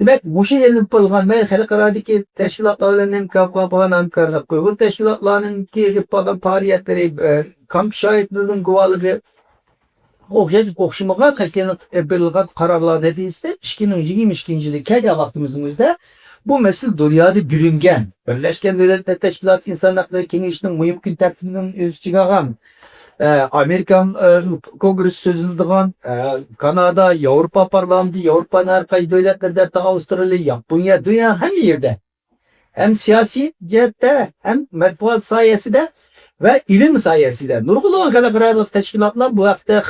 دېمەك، مۇشۇ ئېلىپ بولغان، مەيلى خەلقئارادىكى تەشكىلاتلار بىلەن ھەمكار-، بولغان ھەمكارلىق، ئۇيغۇر تەشكىلاتلارنىڭكى ئېلىپ بارغان پائالىيەتلىرى، ئە، كامپ شاھىتلىرىنىڭ گۇۋاھلىقى، ئوخشاش، ئوخشىمىغان قېتىم بېرىلغان قارارلار نەتىجىسىدە ئىككى مىڭ يىگىرمە ئىككىنچى يىلى كەلگەن ۋاقتىمىزنىڭ ئۆزىدە بۇ مەسىلە دۇنيادا بىلىنگەن. بىرلەشكەن دۆلەتلەر تەشكىلاتى ئىنسان ھەقلىرى كېڭىشىنىڭ مۇھىم كۈن تەرتىپىنىڭ ئۆز ئىچىگە ئالغان، ئە، ئامېرىكا، ئە، كونگرېسسى سۆزلىدىغان، ئە، كانادا، ياۋروپا پارلامېنتى، ياۋروپانىڭ ھەر قايسى دۆلەتلىرىدە، ھەتتا ئاۋسترالىيە، ياپونىيە، دۇنيا ھەممە يېرىدە. ھەم سىياسىي جەھەتتە، ھەم مەتبۇئات ساھەسىدە ۋە ئىلىم ساھەسىدە نۇرغۇنلىغان خەلقئارالىق تەشكىلاتلار بۇ ھەقتە،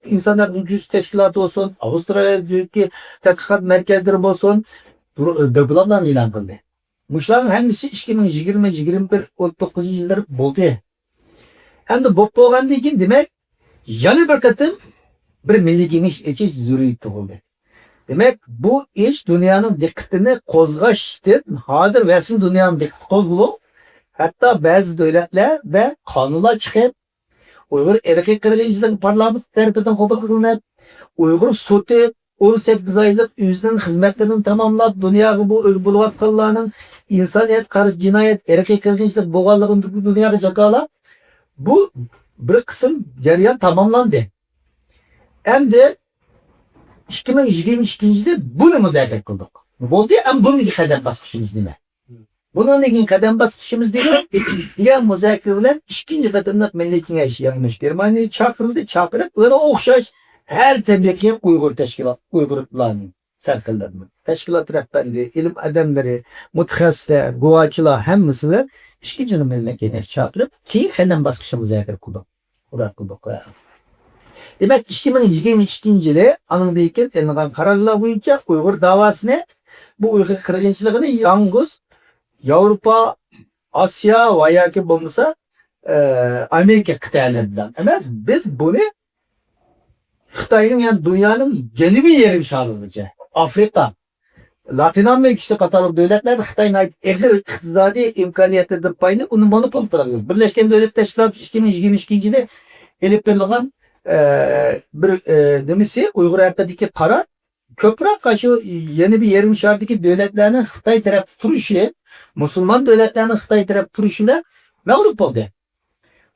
ئىنسان ھەقلىرى تەشكىلاتى بولسۇن، ئاۋسترالىيەدىكى تەتقىقات مەركەزلىرى بولسۇن، دوكلاتلارنى ئېلان قىلدى. مۇشۇلارنىڭ ھەممىسى ئىككى مىڭ يىگىرمە، يىگىرمە بىر، ئون توققۇزىنچى يىللىرى بولدى. ئەمدى بولۇپ بولغاندىن كېيىن، دېمەك، يەنە بىر قېتىم بىر مىللىي كېڭەش ئېچىش زۆرۈرىيىتى تۇغۇلدى. دېمەك، بۇ ئىش دۇنيانىڭ دىققىتىنى قوزغاشتىن، ھازىر رەسمىي دۇنيانىڭ دىققىتى قوزغىلىپ، ھەتتا بەزى دۆلەتلەردە قانۇنلار چىقىپ، ئۇيغۇر ئىرقىي قىرغىنچىلىقى پارلامېنت تەرىپىدىن قوبۇل قىلىنىپ، ئۇيغۇر سوتى ئون سەككىز ئايلىق ئۆزىنىڭ خىزمەتلىرىنى تاماملاپ، دۇنياغا بۇ ئۆلگە بولۇۋاتقانلارنىڭ ئىنسانىيەتكە قارشى جىنايەت، ئىرقىي قىرغىنچىلىق بولغانلىقىنى دۇنياغا جاكارلاپ، بۇ بىر قىسىم جەريان تاماملاندى. ئەمدى ئىككى مىڭ يىگىرمە ئىككىنچى يىلى بۇنى مۇزاكىرە قىلدۇق. بولدى، ئەمدى بۇندىكى قەدەم باسقۇچىمىز نېمە؟ بۇنىڭدىن كېيىن قەدەم باسقۇچىمىز دېگەن، دېگەن مۇزاكىرە بىلەن ئىككىنچى قېتىملىق مىللىي كېڭەش يىغىنى گېرمانىيەگە چاقىرىلدى، چاقىرىپ، يەنە ئوخشاش ھەر تەبىقىي ئۇيغۇر تەشكىلات، ئۇيغۇرلارنىڭ سەرخىللىرىنى، تەشكىلات رەھبەرلىرى، ئىلىم ئادەملىرى، مۇتەخەسسىسلەر، گۇۋاچىلار ھەممىسى بىلەن ئىككىنچى مىللىي كېڭەش چاقىرىپ، كېيىن قەدەم باسقۇچتا مۇزاكىرە قىلدۇق. ئۇرا قىلدۇق. دېمەك، ئىككى مىڭ يىگىرمە ئىككىنچى يىلى ئانىڭدىن كېيىن ئېلىنغان قارارلار بويىچە ئۇيغۇر داۋاسىنى، بۇ ئۇيغۇر قىرغىنچىلىقىنى يالغۇز ياۋروپا، ئاسىيا ۋە ياكى بولمىسا، ئە، ئامېرىكا قىتئەلىرى بىلەن ئەمەس، بىز بۇنى خىتاينىڭ، يەنى دۇنيانىڭ جەنۇبىي يېرىم شارىغىچە، ئافرىقا، لاتىن ئامېرىكىسى قاتارلىق دۆلەتلەردە خىتاي ناھايىتى ئېغىر ئىقتىسادىي ئىمكانىيەتلىرىدىن پايدىلىنىپ، ئۇنى مونوپول قىلىدۇ. بىرلەشكەن دۆلەت تەشكىلاتى ئىككى مىڭ يىگىرمە ئىككىنچى يىلى ئېلىپ بېرىلغان، ئە، بىر، ئە، نېمىسى، ئۇيغۇر ھەققىدىكى قارار كۆپرەك شۇ يەنە بىر يېرىم شاردىكى دۆلەتلەرنىڭ خىتاي تەرەپتە تۇرۇشى، مۇسۇلمان دۆلەتلەرنىڭ خىتاي تەرەپتە تۇرۇشى بىلەن مەغلۇپ بولدى.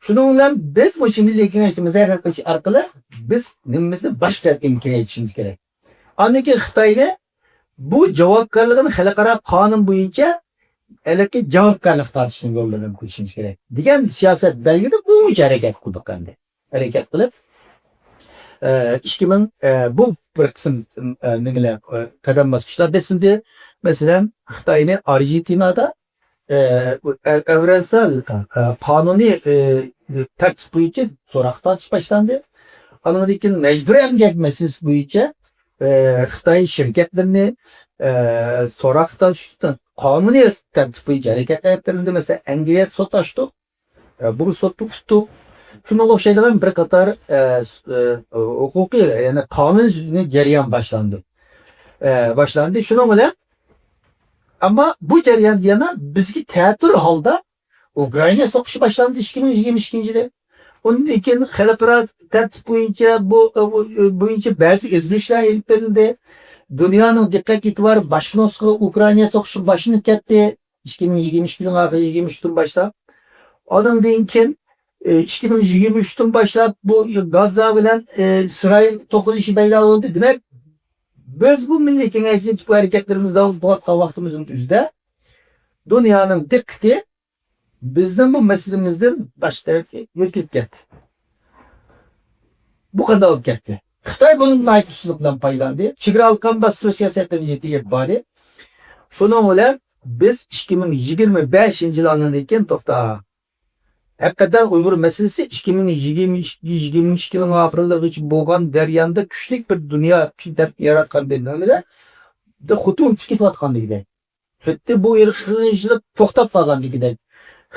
شۇنىڭ بىلەن بىز مۇشۇ مىللىي كېڭەشتە مۇزاكىرە قىلىش ئارقىلىق بىز نېمىمىزنى باش تەرەپكە كېڭەيتىشىمىز كېرەك. ئاندىن كېيىن خىتاينى بۇ جاۋابكارلىقىنى خەلقئارا قانۇن بويىچە ھېلىقى جاۋابكارلىق تارتىشنىڭ يوللىرىنى قويۇشىمىز كېرەك دېگەن سىياسەت بەلگىلىدۇق، بۇ بويىچە ھەرىكەت قىلدۇق ئەمدى. ھەرىكەت قىلىپ، ئىككى مىڭ، بۇ بىر قىسىم نېمىلەر، قەدەم باسقۇچلار بېسىلدى. مەسىلەن، خىتاينى ئارژېنتىنادا، ئەۋرەلسەل قانۇنىي تەرتىپ بويىچە سوراق تارتىش باشلاندى. ئاندىن كېيىن مەجبۇرىي ئەمگەك مەسىلىسى بويىچە ئە، خىتاي شىركەتلىرىنى، ئە، سوراقتا تۇتۇشتىن قانۇنىي تەرتىپ بويىچە ھەرىكەتلەندۈرۈلدى. مەسىلەن، ئەنگلىيەدە سوت ئاچتۇق. ئە، بۇ سوتتا ئۇتتۇق. شۇنىڭغا ئوخشايدىغان بىر قاتار، ئە، س-، ئە، ھوقۇقىي، يەنى قانۇنىي جەريان باشلاندى. ئە، باشلاندى. شۇنىڭ بىلەن، ئەمما بۇ جەرياندا يەنە بىزگە تەتۈر ھالدا ئۇكرائىنا سوقۇشى باشلاندى ئىككى مىڭ يىگىرمە ئىككىنچى يىلى. ئۇندىن كېيىن خەلقئارا تەرتىپ بويىچە بۇ، بۇ، بويىچە بەزى ئۆزگىرىشلەر ئېلىپ بېرىلدى. دۇنيانىڭ دىققەت ئېتىبارى باشقا نۇقتىغا، ئۇكرائىنا سوقۇشىغا باشلىنىپ كەتتى. ئىككى مىڭ يىگىرمە ئىككى يىلىنىڭ ئاخىرى، يىگىرمە ئۈچتىن باشلاپ. ئانىڭدىن كېيىن، ئى، ئىككى مىڭ يىگىرمە ئۈچتىن باشلاپ بۇ گاززا بىلەن، ئى، ئىسرائىل توقۇنۇشى پەيدا بولدى. دېمەك، بىز بۇ مىللىي كېڭەشنى تۇتۇپ ھەرىكەتلىرىمىزنى داۋام قىلىۋاتقان ۋاقتىمىزنىڭ ئۆزىدە دۇنيانىڭ دىققىتى بىزنىڭ بۇ مەسىلىمىزدىن باشقا تەرەپكە يۆتكىلىپ كەتتى. بۇ قانداق بولۇپ كەتتى؟ خىتاي بۇنىڭ ناھايىتى ئۇستىلىق بىلەن پايدىلاندى. چېگرا ھالقىمى باستۇرۇش سىياسەتلىرىنى يېتىگە ئېلىپ باردى. شۇنىڭ بىلەن بىز ئىككى مىڭ يىگىرمە بەشىنچى يىل ئاندىن كېيىن توختا. ھەقىقەتەن ئۇيغۇر مەسىلىسى ئىككى مىڭ يىگىرمە ئىككى، يىگىرمە ئىككى يىلنىڭ ئاخىرلىرىغىچە بولغان جەرياندا كۈچلۈك بىر دۇنيا ئۈچۈن دەرد ياراتقان بىر نېمىدە، خۇددى ئۇنتۇلۇپ كېتىۋاتقاندىكىدەك. خۇددى بۇ ئىرقىي قىرغىنچىلىق توختاپ قالغاندىكىدەك.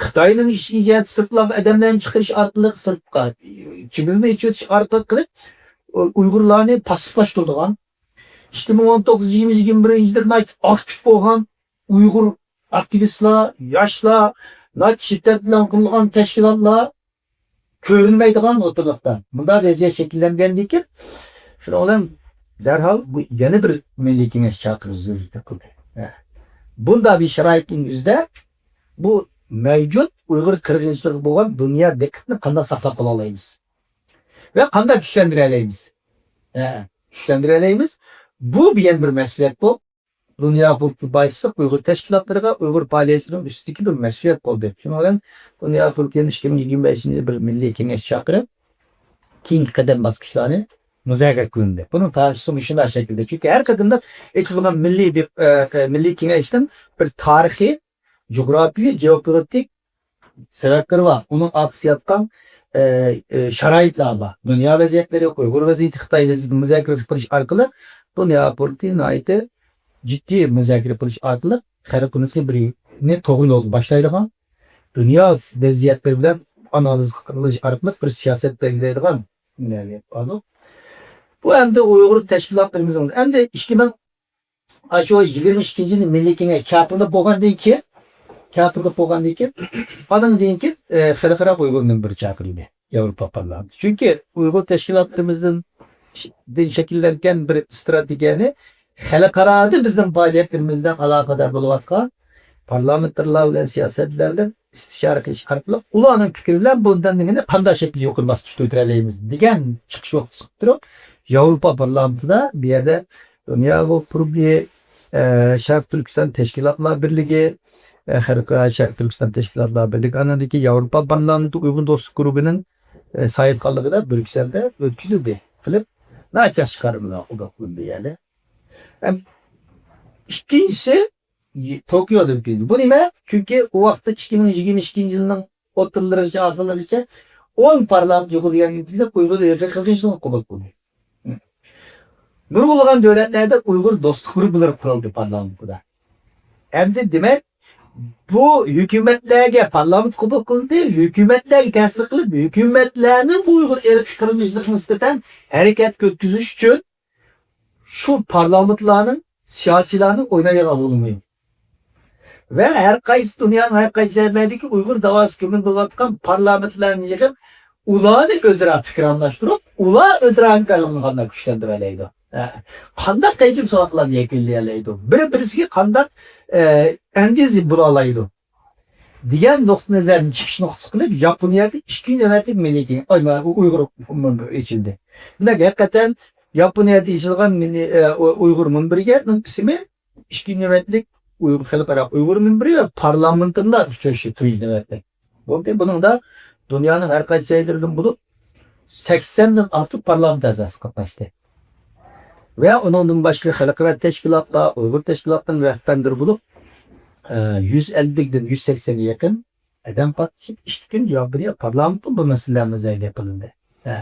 خىتاينىڭ ئىشىكىگە سىرتلارغا ئادەملەرنى چىقىرىش ئارقىلىق، سىرتقا چېگرىنى ئېچىۋېتىش ئارقىلىق قىلىپ، ئۇيغۇرلارنى پاسسىپلاشتۇرىدىغان، ئىككى مىڭ ئون توققۇز، يىگىرمە، يىگىرمە بىرىنچى يىلدا ناھايىتى ئاكتىپ بولغان ئۇيغۇر ئاكتىۋىستلار، ياشلار، ناھايىتى شىددەت بىلەن قۇرۇلغان تەشكىلاتلار كۆرۈنمەيدىغان ئوتتۇرىلىقتا. بۇنداق ۋەزىيەت شەكىللەنگەندىن كېيىن، شۇنىڭ بىلەن دەرھال بۇ يەنە بىر مىللىي كېڭەش چاقىرىش زۆرۈرىيىتى قىلدى. ھە. بۇنداق بىر شارائىتنىڭ ئۆزىدە بۇ مەۋجۇت ئۇيغۇر قىرغىنچىلىقىغا بولغان دۇنيا دىققىتىنى قانداق ساقلاپ قالالايمىز؟ ۋە قانداق كۈچلەندۈرەلەيمىز؟ ھە، كۈچلەندۈرەلەيمىز. بۇ يەنە بىر مەسئۇلىيەت بولۇپ، دۇنيا ھوقۇقى بايىسلىق ئۇيغۇر تەشكىلاتلىرىغا، ئۇيغۇر پائالىيەتچىلىرىنىڭ ئۈستىدىكى بىر مەسئۇلىيەت بولدى. شۇنىڭ بىلەن دۇنيا ھوقۇقى ئىككى مىڭ يىگىرمە بەشىنچى يىلى بىر مىللىي كېڭەش چاقىرىپ، كېيىنكى قەدەم باسقۇچلارنى مۇزاكىرە قىلىندى. بۇنىڭ تارىخچىسى مۇشۇنداق شەكىلدە. چۈنكى ھەر قېتىمدا ئېچىلغان مىللىي بىر، ئە، ئە، مىللىي كېڭەشتىن بىر تارىخىي، جۇغراپىيەۋى، جېئوپولىتىك سەۋەبلىرى بار. ئۇنىڭ ئارقىسىدا ياتقان، ئە، ئە، شارائىتلار بار. دۇنيا ۋەزىيەتلىرى، ئۇيغۇر ۋەزىيىتى، خىتاي ۋەزىيىتى مۇزاكىرە قىلىش ئارقىلىق دۇنيا پولىتىكىسى ناھايىتى جىددىي مۇزاكىرە قىلىش ئارقىلىق خەلقىمىزگە بىرنى توغرا يولغا باشلايدىغان، دۇنيا ۋەزىيەتلىرى بىلەن ئانالىز قىلىش ئارقىلىق بىر سىياسەت بەلگىلەيدىغان. بۇ ئەمدى ئۇيغۇر تەشكىلاتلىرىمىزنىڭ ئەمدى ئىككى مىڭ، ئاشۇ يىگىرمە ئىككىنچى يىلى مىللىي كېڭەش كاپىرلىق بولغاندىن كېيىن، كاپىرلىق بولغاندىن كېيىن، ئانىڭدىن كېيىن، ئە، خەلقئارا ئۇيغۇر مۈنبىرى چاقىرىلدى ياۋروپا پارلامېنتى. چۈنكى ئۇيغۇر تەشكىلاتلىرىمىزدىن، دىن شەكىللەنگەن بىر ئىستراتېگىيەنى خەلقئارادا بىزنىڭ پائالىيەتلىرىمىز بىلەن ئالاقىدار بولۇۋاتقان پارلامېنتارلار بىلەن، سىياسەتچىلەر بىلەن ئىستىشارە قىلىش ئارقىلىق ئۇلارنىڭ پىكرى بىلەن بۇندىن كېيىن قانداق شەكىلدە يۇقىرى باسقۇچقا كۆتۈرەلەيمىز دېگەن چىقىش نۇقتىسى قىلىپ تۇرۇپ، ياۋروپا پارلامېنتىدا بۇ يەردە دۇنيا ھوقۇقى قۇرۇلتىيى، ئە، شەرقىي تۈركىستان تەشكىلاتلار بىرلىكى، ئە، خەلقئارا شەرقىي تۈركىستان تەشكىلاتلار بىرلىكى، ئاندىن كېيىن ياۋروپا پارلامېنتى ئۇيغۇر دوستلۇق گۇرۇپپىنىڭ، ئە، ساھىبخانلىقىدا بريۇكسېلدە ئۆتكۈزۈلدى. قىلىپ، ناھايىتى ياخشى قارار قوبۇل قىلىندى، يەنى. ھەم ئىككىنچىسى، توكيودا ئۆتكۈزۈلدى. بۇ نېمە؟ چۈنكى ئۇ ۋاقىتتا ئىككى مىڭ يىگىرمە ئىككىنچى يىلنىڭ ئوتتۇرىلىرىغىچە، ئاخىرلىرىغىچە ئون پارلامېنت يۇقىرى دېگەن ئۇيغۇر ئىرقىي قىرغىنچىلىقىنى قوبۇل قىلدى. نۇرغۇنلىغان دۆلەتلەردە ئۇيغۇر دوستلۇق گۇرۇپپىلىرى قۇرۇلدى پارلامېنتىدا. ئەمدى دېمەك، بۇ ھۆكۈمەتلەرگە پارلامېنت قوبۇل قىلدى، ھۆكۈمەتلەرگە تەسىر قىلىپ، ھۆكۈمەتلەرنىڭ بۇ ئۇيغۇر ئىرقىي قىرغىنچىلىقىغا نىسبەتەن ھەرىكەتكە ئۆتكۈزۈش ئۈچۈن شۇ پارلامېنتلارنىڭ، سىياسىيلارنىڭ ئوينايدىغان رولى مۇھىم. ۋە ھەر قايسى دۇنيانىڭ ھەر قايسى جايلىرىدىكى ئۇيغۇر داۋاسى كۆڭۈل بۆلۈۋاتقان پارلامېنتلارنى يىغىپ، ئۇلارنى ئۆزئارا پىكىر ئالماشتۇرۇپ، ئۇلار ئۆزئارا ھەمكارلىقىنى قانداق كۈچلەندۈرەلەيدۇ؟ ھە، قانداق تەجرىبە ساۋاقلارنى يەكۈنلىيەلەيدۇ؟ بىر-، بىرسىگە قانداق، ئە، ئەندىزە بولالايدۇ؟ دېگەن نۇقتىئىنەزەرنى چىقىش نۇقتىسى قىلىپ، ياپونىيەدە ئىككىنچى نۆۋەتلىك مىللىي كېڭەش، ئاي، ئۇيغۇر ئېچىلدى. دېمەك، ھەقىقەتەن ياپونىيەدە ئېچىلغان مىللىي، ئە، ئۇ-، ئۇيغۇر مۇنبىرىگە ئىسمى ئىككىنچى نۆۋەتلىك ئۇيغۇر، خەلقئارا ئۇيغۇر مۇنبىرى ۋە پارلامېنتىدا ئۇچرىشى تۇنجى نۆۋەتلىك بولدى. بۇنىڭدا دۇنيانىڭ ھەر قايسى جايلىرىدىن بولۇپ، سەكسەندىن ئارتۇق پارلامېنت ئەزاسى قاتناشتى. ۋە ئۇنىڭدىن باشقا خەلقئارا تەشكىلاتلار، ئۇيغۇر تەشكىلاتلىرىنىڭ رەھبەرلىرى بولۇپ، ئە، يۈز ئەللىكتىن يۈز سەكسەنگە يېقىن ئادەم قاتنىشىپ، ئىككى كۈن ياپونىيە پارلامېنتىدا بۇ مەسىلىلەر مۇزاكىرە قىلىندى. ھە.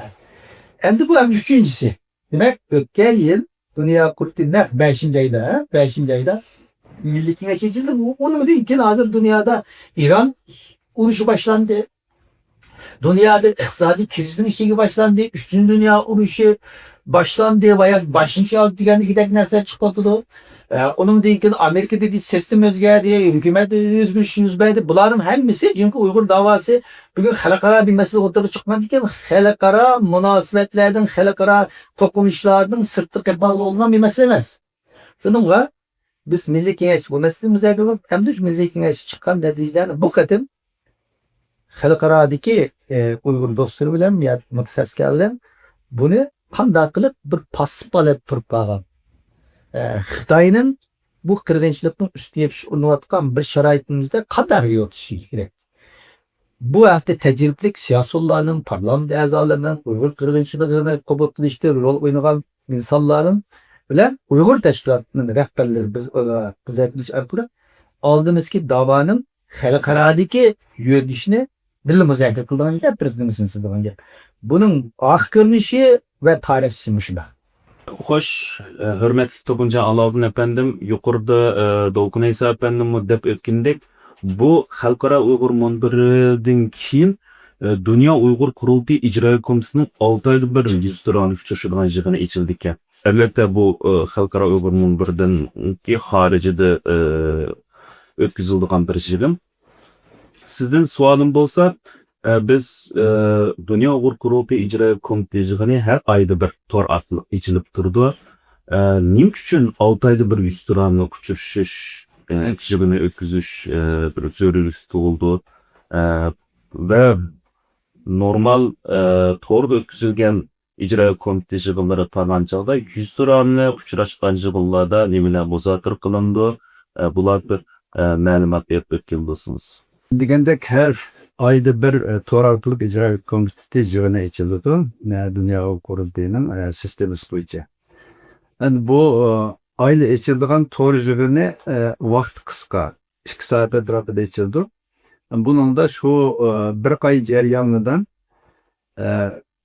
ئەمدى بۇ ئەمدى ئۈچىنچىسى. دېمەك، ئۆتكەن يىل دۇنيا قۇرۇلتىيى نەق بەشىنچى ئايدا، ھە؟ بەشىنچى ئايدا مىللىي كېڭەش ئېچىلدى. ئۇ-، ئۇنىڭدىن كېيىن ھازىر دۇنيادا ئىران ئۇرۇشى باشلاندى. دۇنيادا ئىقتىسادىي كىرىزىسنىڭ ئىچىگە باشلاندى. ئۈچىنچى دۇنيا ئۇرۇشى باشلاندى ۋە يا باشلىنىشى ئالدى دېگەندەك نەرسە چىقىپ ئاتىدۇ. ئە، ئۇنىڭدىن كېيىن ئامېرىكىدا سىستېما ئۆزگەردى، ھۆكۈمەتتە ئۆزگىرىش يۈز بەردى. بۇلارنىڭ ھەممىسى، چۈنكى ئۇيغۇر داۋاسى بۈگۈن خەلقئارا بىر مەسىلە ئوتتۇرىغا چىققاندىن كېيىن، خەلقئارا مۇناسىۋەتلەردىن، خەلقئارا توقۇنۇشلاردىن سىرتتا قېلىپ قالغان بىر مەسىلە ئەمەس. شۇنىڭغا بىز مىللىي كېڭەش بۇ مەسىلىنى مۇزاكىرە قىلىپ، ئەمدى شۇ مىللىي كېڭەشتە چىققان نەتىجىلەرنى بۇ قېتىم خەلقئارادىكى، ئە، ئۇيغۇر دوستلىرى بىلەن يا مۇتەخەسسىسلەر بىلەن بۇنى قانداق قىلىپ بىر پاسسىپ ھالەتتە تۇرۇپ قالغان، ئە، خىتاينىڭ بۇ قىرغىنچىلىقنىڭ ئۈستىگە يېپىش ئۇرۇنۇۋاتقان بىر شارائىتىمىزدا قانداق يول تۇتۇشى كېرەك؟ بۇ ھەقتە تەجرىبىلىك سىياسىيونلارنىڭ، پارلامېنت ئەزالىرىنىڭ، ئۇيغۇر قىرغىنچىلىقىنى قوبۇل قىلىشتا رول ئوينىغان ئىنسانلارنىڭ بىلەن ئۇيغۇر تەشكىلاتىنىڭ رەھبەرلىرى بىز، ئە، مۇزاكىرە قىلىش ئارقىلىق ئالدىمىزدىكى داۋانىڭ خەلقئارادىكى يۆنىلىشىنى بىللە مۇزاكىرە قىلىدىغان گەپ، بىر دېمىسىنسىدىغان گەپ. بۇنىڭ ئاخىر كۆرۈنۈشى ۋە تارىخچىسى مۇشۇنداق. خوش، ئە، ھۆرمەتلىك توپۇنجان ئالاۋۇدۇن ئەپەندىم، يۇقىرىدا، ئە، دولقۇن ئەيسا ئەپەندىممۇ دەپ ئۆتكىنىدەك، بۇ خەلقئارا ئۇيغۇر مۇنبىرىدىن كېيىن، ئە، دۇنيا ئۇيغۇر قۇرۇلتىيى ئىجرائىيە كومىتېتىنىڭ ئالتە ئايدا بىر يۈزتۇرانە ئۇچرىشىدىغان يىغىنى ئېچىلىدىكەن. ئەلۋەتتە، بۇ، ئە، خەلقئارا ئۇيغۇر مۇنبىرىدىنكى خارىجىدا، ئە، ئۆتكۈزۈلىدىغان بىر يىغىن. سىزدىن سوئالىم بولسا، ئە، بىز، ئە، دۇنيا ئۇيغۇر قۇرۇلتىيى ئىجرائىيە كومىتېتى يىغىنى ھەر ئايدا بىر تور ئارقىلىق ئېچىلىپ تۇرىدۇ. ئە، نېمە ئۈچۈن ئالتە ئايدا بىر يۈزتۇرانە ئۇچرىشىش، ئە، يىغىنى ئۆتكۈزۈش، ئە، بىر زۆرۈرلۈك تۇغۇلىدۇ؟ ئە، ۋە نورمال، ئە، توردا ئۆتكۈزۈلگەن ئىجرا كومىتېتى يىغىنلىرى قالغان چاغدا يۈزتۇرانە ئۇچراشقان يىغىنلاردا نېمىلەر مۇزاكىرە قىلىنىدۇ؟ ئە، بۇلار بىر، ئە، مەلۇمات بېرىپ ئۆتكەن بولسىڭىز. دېگەندەك، ھەر ئايدا بىر، ئە، تور ئارقىلىق ئىجرا كومىتېتى يىغىنى ئېچىلىدۇ. ئە، دۇنيا قۇرۇلتىيىنىڭ، ئە، سىستېمىسى بويىچە. ئەمدى بۇ، ئە، ئايلى ئېچىلىدىغان تور يىغىنى، ئە، ۋاقتى قىسقا، ئىككى سائەت ئەتراپىدا ئېچىلىدۇ. بۇنىڭدا شۇ، ئە، بىر ئاي جەريانىدا، ئە،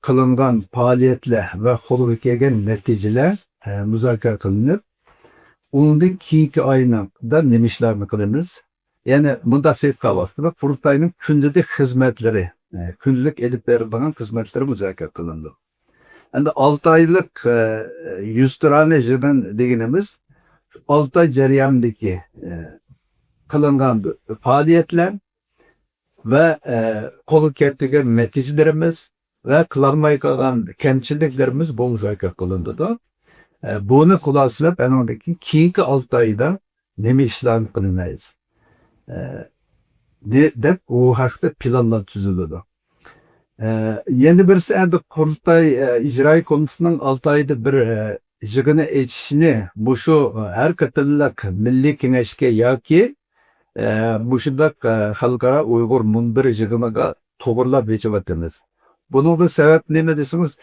قىلىنغان پائالىيەتلەر ۋە قولغا كەلگەن نەتىجىلەر، ئە، مۇزاكىرە قىلىنىپ، ئۇنىڭدىن كېيىنكى ئاينىڭدا نېمە ئىشلارنى قىلىمىز؟ يەنى مۇنداق سېيىت قالۋاستى، قۇرۇلتاينىڭ كۈندىلىك خىزمەتلىرى، ئە، كۈندىلىك ئېلىپ بېرىلىدىغان خىزمەتلىرى مۇزاكىرە قىلىنىدۇ. ئەمدى ئالتە ئايلىق، ئە، يۈزتۇرانە يىغىن دېگىنىمىز شۇ ئالتە ئاي جەريانىدىكى، ئە، قىلىنغان پائالىيەتلەر ۋە، ئە، قولغا كەلتۈرگەن نەتىجىلىرىمىز ۋە قىلالماي قالغان كەمچىلىكلىرىمىز بۇ مۇزاكىرە قىلىنىدۇ. ئە، بۇنى خۇلاسىلەپ، ئەنىڭدىن كېيىن كېيىنكى ئالتە ئايدا نېمە ئىشلارنى قىلىمىز؟ ئە، دە-، دەپ ئۇ ھەقتە پىلانلار تۈزۈلىدۇ. ئە، يەنە بىرسى، ئەمدى قۇرۇلتاي، ئە، ئىجرائىي كومىتېتىنىڭ ئالتە ئايدا بىر، ئە، يىغىنى ئېچىشنى مۇشۇ، ئە، ھەر قېتىملىق مىللىي كېڭەشكە ياكى، ئە، مۇشۇنداق، ئە، خەلقئارا ئۇيغۇر مۇنبىرى يىغىنىغا توغرىلاپ ئېچىۋاتىمىز. بۇنىڭغا سەۋەب نېمە دېسىڭىز،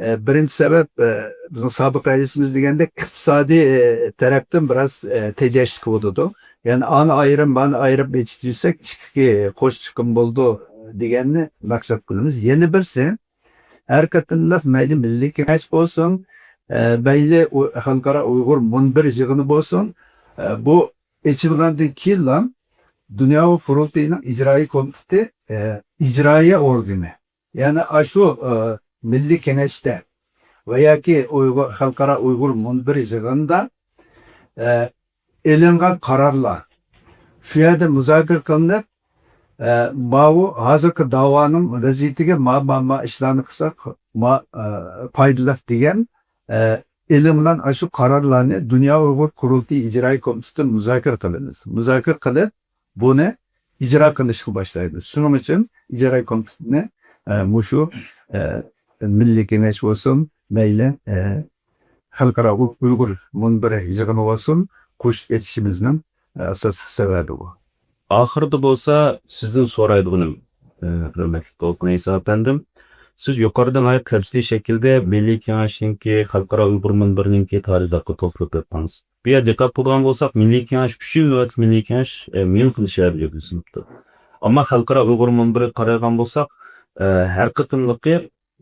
ئە، بىرىنچى سەۋەب، ئە، بىزنىڭ سابىق رەئىسىمىز دېگەندەك ئىقتىسادىي، ئە، تەرەپتىن بىراز، ئە، تېجەشلىك بولىدۇ. يەنى ئانى ئايرىم، مانى ئايرىم ئېچىپ يۈرسەك، ئىككى قوش چىقىم بولىدۇ دېگەننى مەقسەت قىلىمىز. يەنە بىرسى، ھەر قېتىملىق مەيلى مىللىي كېڭەش بولسۇن، ئە، مەيلى ئۇ-، خەلقئارا ئۇيغۇر مۇنبىرى يىغىنى بولسۇن، ئە، بۇ ئېچىلغاندىن كېيىنلا دۇنيا قۇرۇلتىيىنىڭ ئىجرائىي كومىتېتى، ئە، ئىجرائىيە ئورگىنى. يەنى ئاشۇ، ئە، مىللىي كېڭەشتە ۋە ياكى ئۇيغۇر، خەلقئارا ئۇيغۇر مۇنبىرى يىغىنىدا، ئە، ئېلىنغان قارارلار شۇ يەردە مۇزاكىرە قىلىنىپ، ئە، ماۋۇ ھازىرقى داۋانىڭ ۋەزىيىتىگە ما، ما، ما ئىشلارنى قىلساق، ما، ئە، پايدىلىق دېگەن، ئە، ئېلىنغان ئاشۇ قارارلارنى دۇنيا ئۇيغۇر قۇرۇلتىيى ئىجرائىي كومىتېتىدا مۇزاكىرە قىلىمىز. مۇزاكىرە قىلىپ، بۇنى ئىجرا قىلىشقا باشلايدۇ. شۇنىڭ ئۈچۈن ئىجرا كومىتېتنى، ئە، مۇشۇ، ئە، مىللىي كېڭەش بولسۇن، مەيلى، ئە، خەلقئارا ئۇ-، ئۇيغۇر مۇنبىرى يىغىنى بولسۇن، قوشۇپ ئېچىشىمىزنىڭ، ئە، ئاساسلىق سەۋەبى بۇ. ئاخىرىدا بولسا سىزدىن سورايدىغىنىم، ئە، ھۆرمەتلىك دولقۇن ئەيسا ئەپەندىم، سىز يۇقىرىدا ناھايىتى تەپسىلىي شەكىلدە مىللىي كېڭەشنىڭكى، خەلقئارا ئۇيغۇر مۇنبىرىنىڭكى تارىخىدىقى توختىلىپ ئۆتتىڭىز. بۇ يەردە دىققەت قىلىدىغان بولساق، مىللىي كېڭەش، ئۈچ يىل نۆۋەتلىك مىللىي كېڭەش، ئە، ميۇنخېن شەھىرىدە يۈرگۈزۈلۈپتۇ. ئەمما خەلقئارا ئۇيغۇر مۇنبىرىگە قارايدىغان بولساق، ئە، ھەر قېتىملىقى،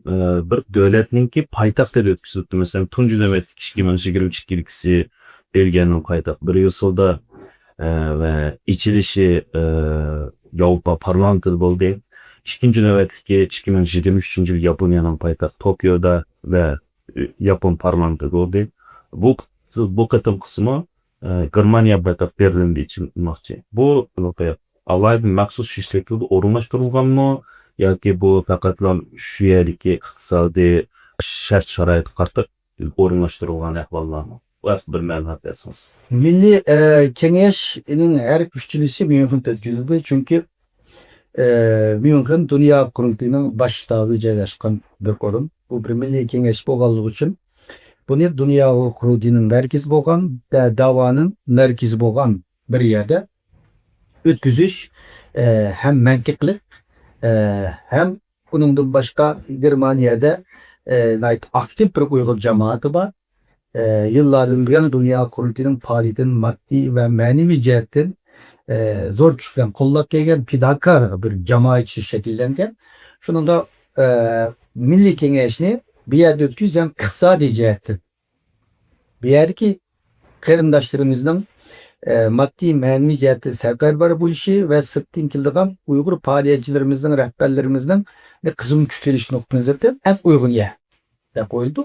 ئە، بىر دۆلەتنىڭكى پايتەختىدە ئۆتكۈزۈلۈپتۇ. مەسىلەن، تۇنجى نۆۋەتلىك ئىككى مىڭ يىگىرمە ئىككىنچى يىلى بېلگىيەنىڭ پايتەخت بريۇسسېلدا، ئە، ۋە ئېچىلىشى، ئە، ياۋروپا پارلامېنتىدا بولدى. ئىككىنچى نۆۋەتلىكى ئىككى مىڭ يىگىرمە ئۈچىنچى يىلى ياپونىيەنىڭ پايتەختى توكيودا ۋە، ئە، ياپون پارلامېنتىدا بولدى. بۇ، بۇ قېتىمقىسىمۇ ئە، گېرمانىيە پايتەخت بېرلىندا ئېچىلماقچى. بۇ ئالاھىدە مەخسۇس شىركەتلەردە ئورۇنلاشتۇرۇلغانمۇ ياكى بۇ پەقەتلا شۇ يەردىكى ئىقتىسادىي شەرت-شارائىتقا قارىتا ئورۇنلاشتۇرۇلغان ئەھۋاللارمۇ؟ بۇ ھەققىدە بىر مەلۇمات بەرسىڭىز. مىللىي، ئە، كېڭەشنىڭ ھەر ئۈچىلىسى ميۇنخېندا ئۆتكۈزۈلىدۇ، چۈنكى، ئە، ميۇنخېن دۇنيا قۇرۇلتىيىنىڭ باش شتابى جايلاشقان بىر ئورۇن. بۇ بىر مىللىي كېڭەش بولغانلىقى ئۈچۈن بۇنى دۇنيا قۇرۇلتىيىنىڭ مەركىزى بولغان، دە-، داۋانىڭ مەركىزى بولغان بىر يەردە ئۆتكۈزۈش، ئە، ھەم مەنتىقلىق، ئە، ھەم ئۇنىڭدىن باشقا گېرمانىيەدە، ئە، ناھايىتى ئاكتىپ بىر ئۇيغۇر جامائىتى بار. ئە، يىللاردىن بۇيان دۇنيا قۇرۇلتىيىنىڭ پائالىيىتىنى ماددىي ۋە مەنىۋى جەھەتتىن، ئە، زور كۈچ بىلەن قوللاپ كەلگەن پىداكار بىر جامائەت شەكىللەنگەن. شۇنىڭدا، ئە، مىللىي كېڭەشنى بۇ يەردە ئۆتكۈزۈش ھەم ئىقتىسادىي جەھەتتىن بۇ يەردىكى قېرىنداشلىرىمىزنىڭ، ئە، ماددىي، مەنىۋى جەھەتتە سەپەرۋەر بولۇشى ۋە سىرتتىن كېلىدىغان ئۇيغۇر پائالىيەتچىلىرىمىزنىڭ، رەھبەرلىرىمىزنىڭ قىزغىن كۈتۈۋېلىش نۇقتىئى نەزىرىدىن ئەڭ ئۇيغۇن يەر دەپ قويۇلىدۇ.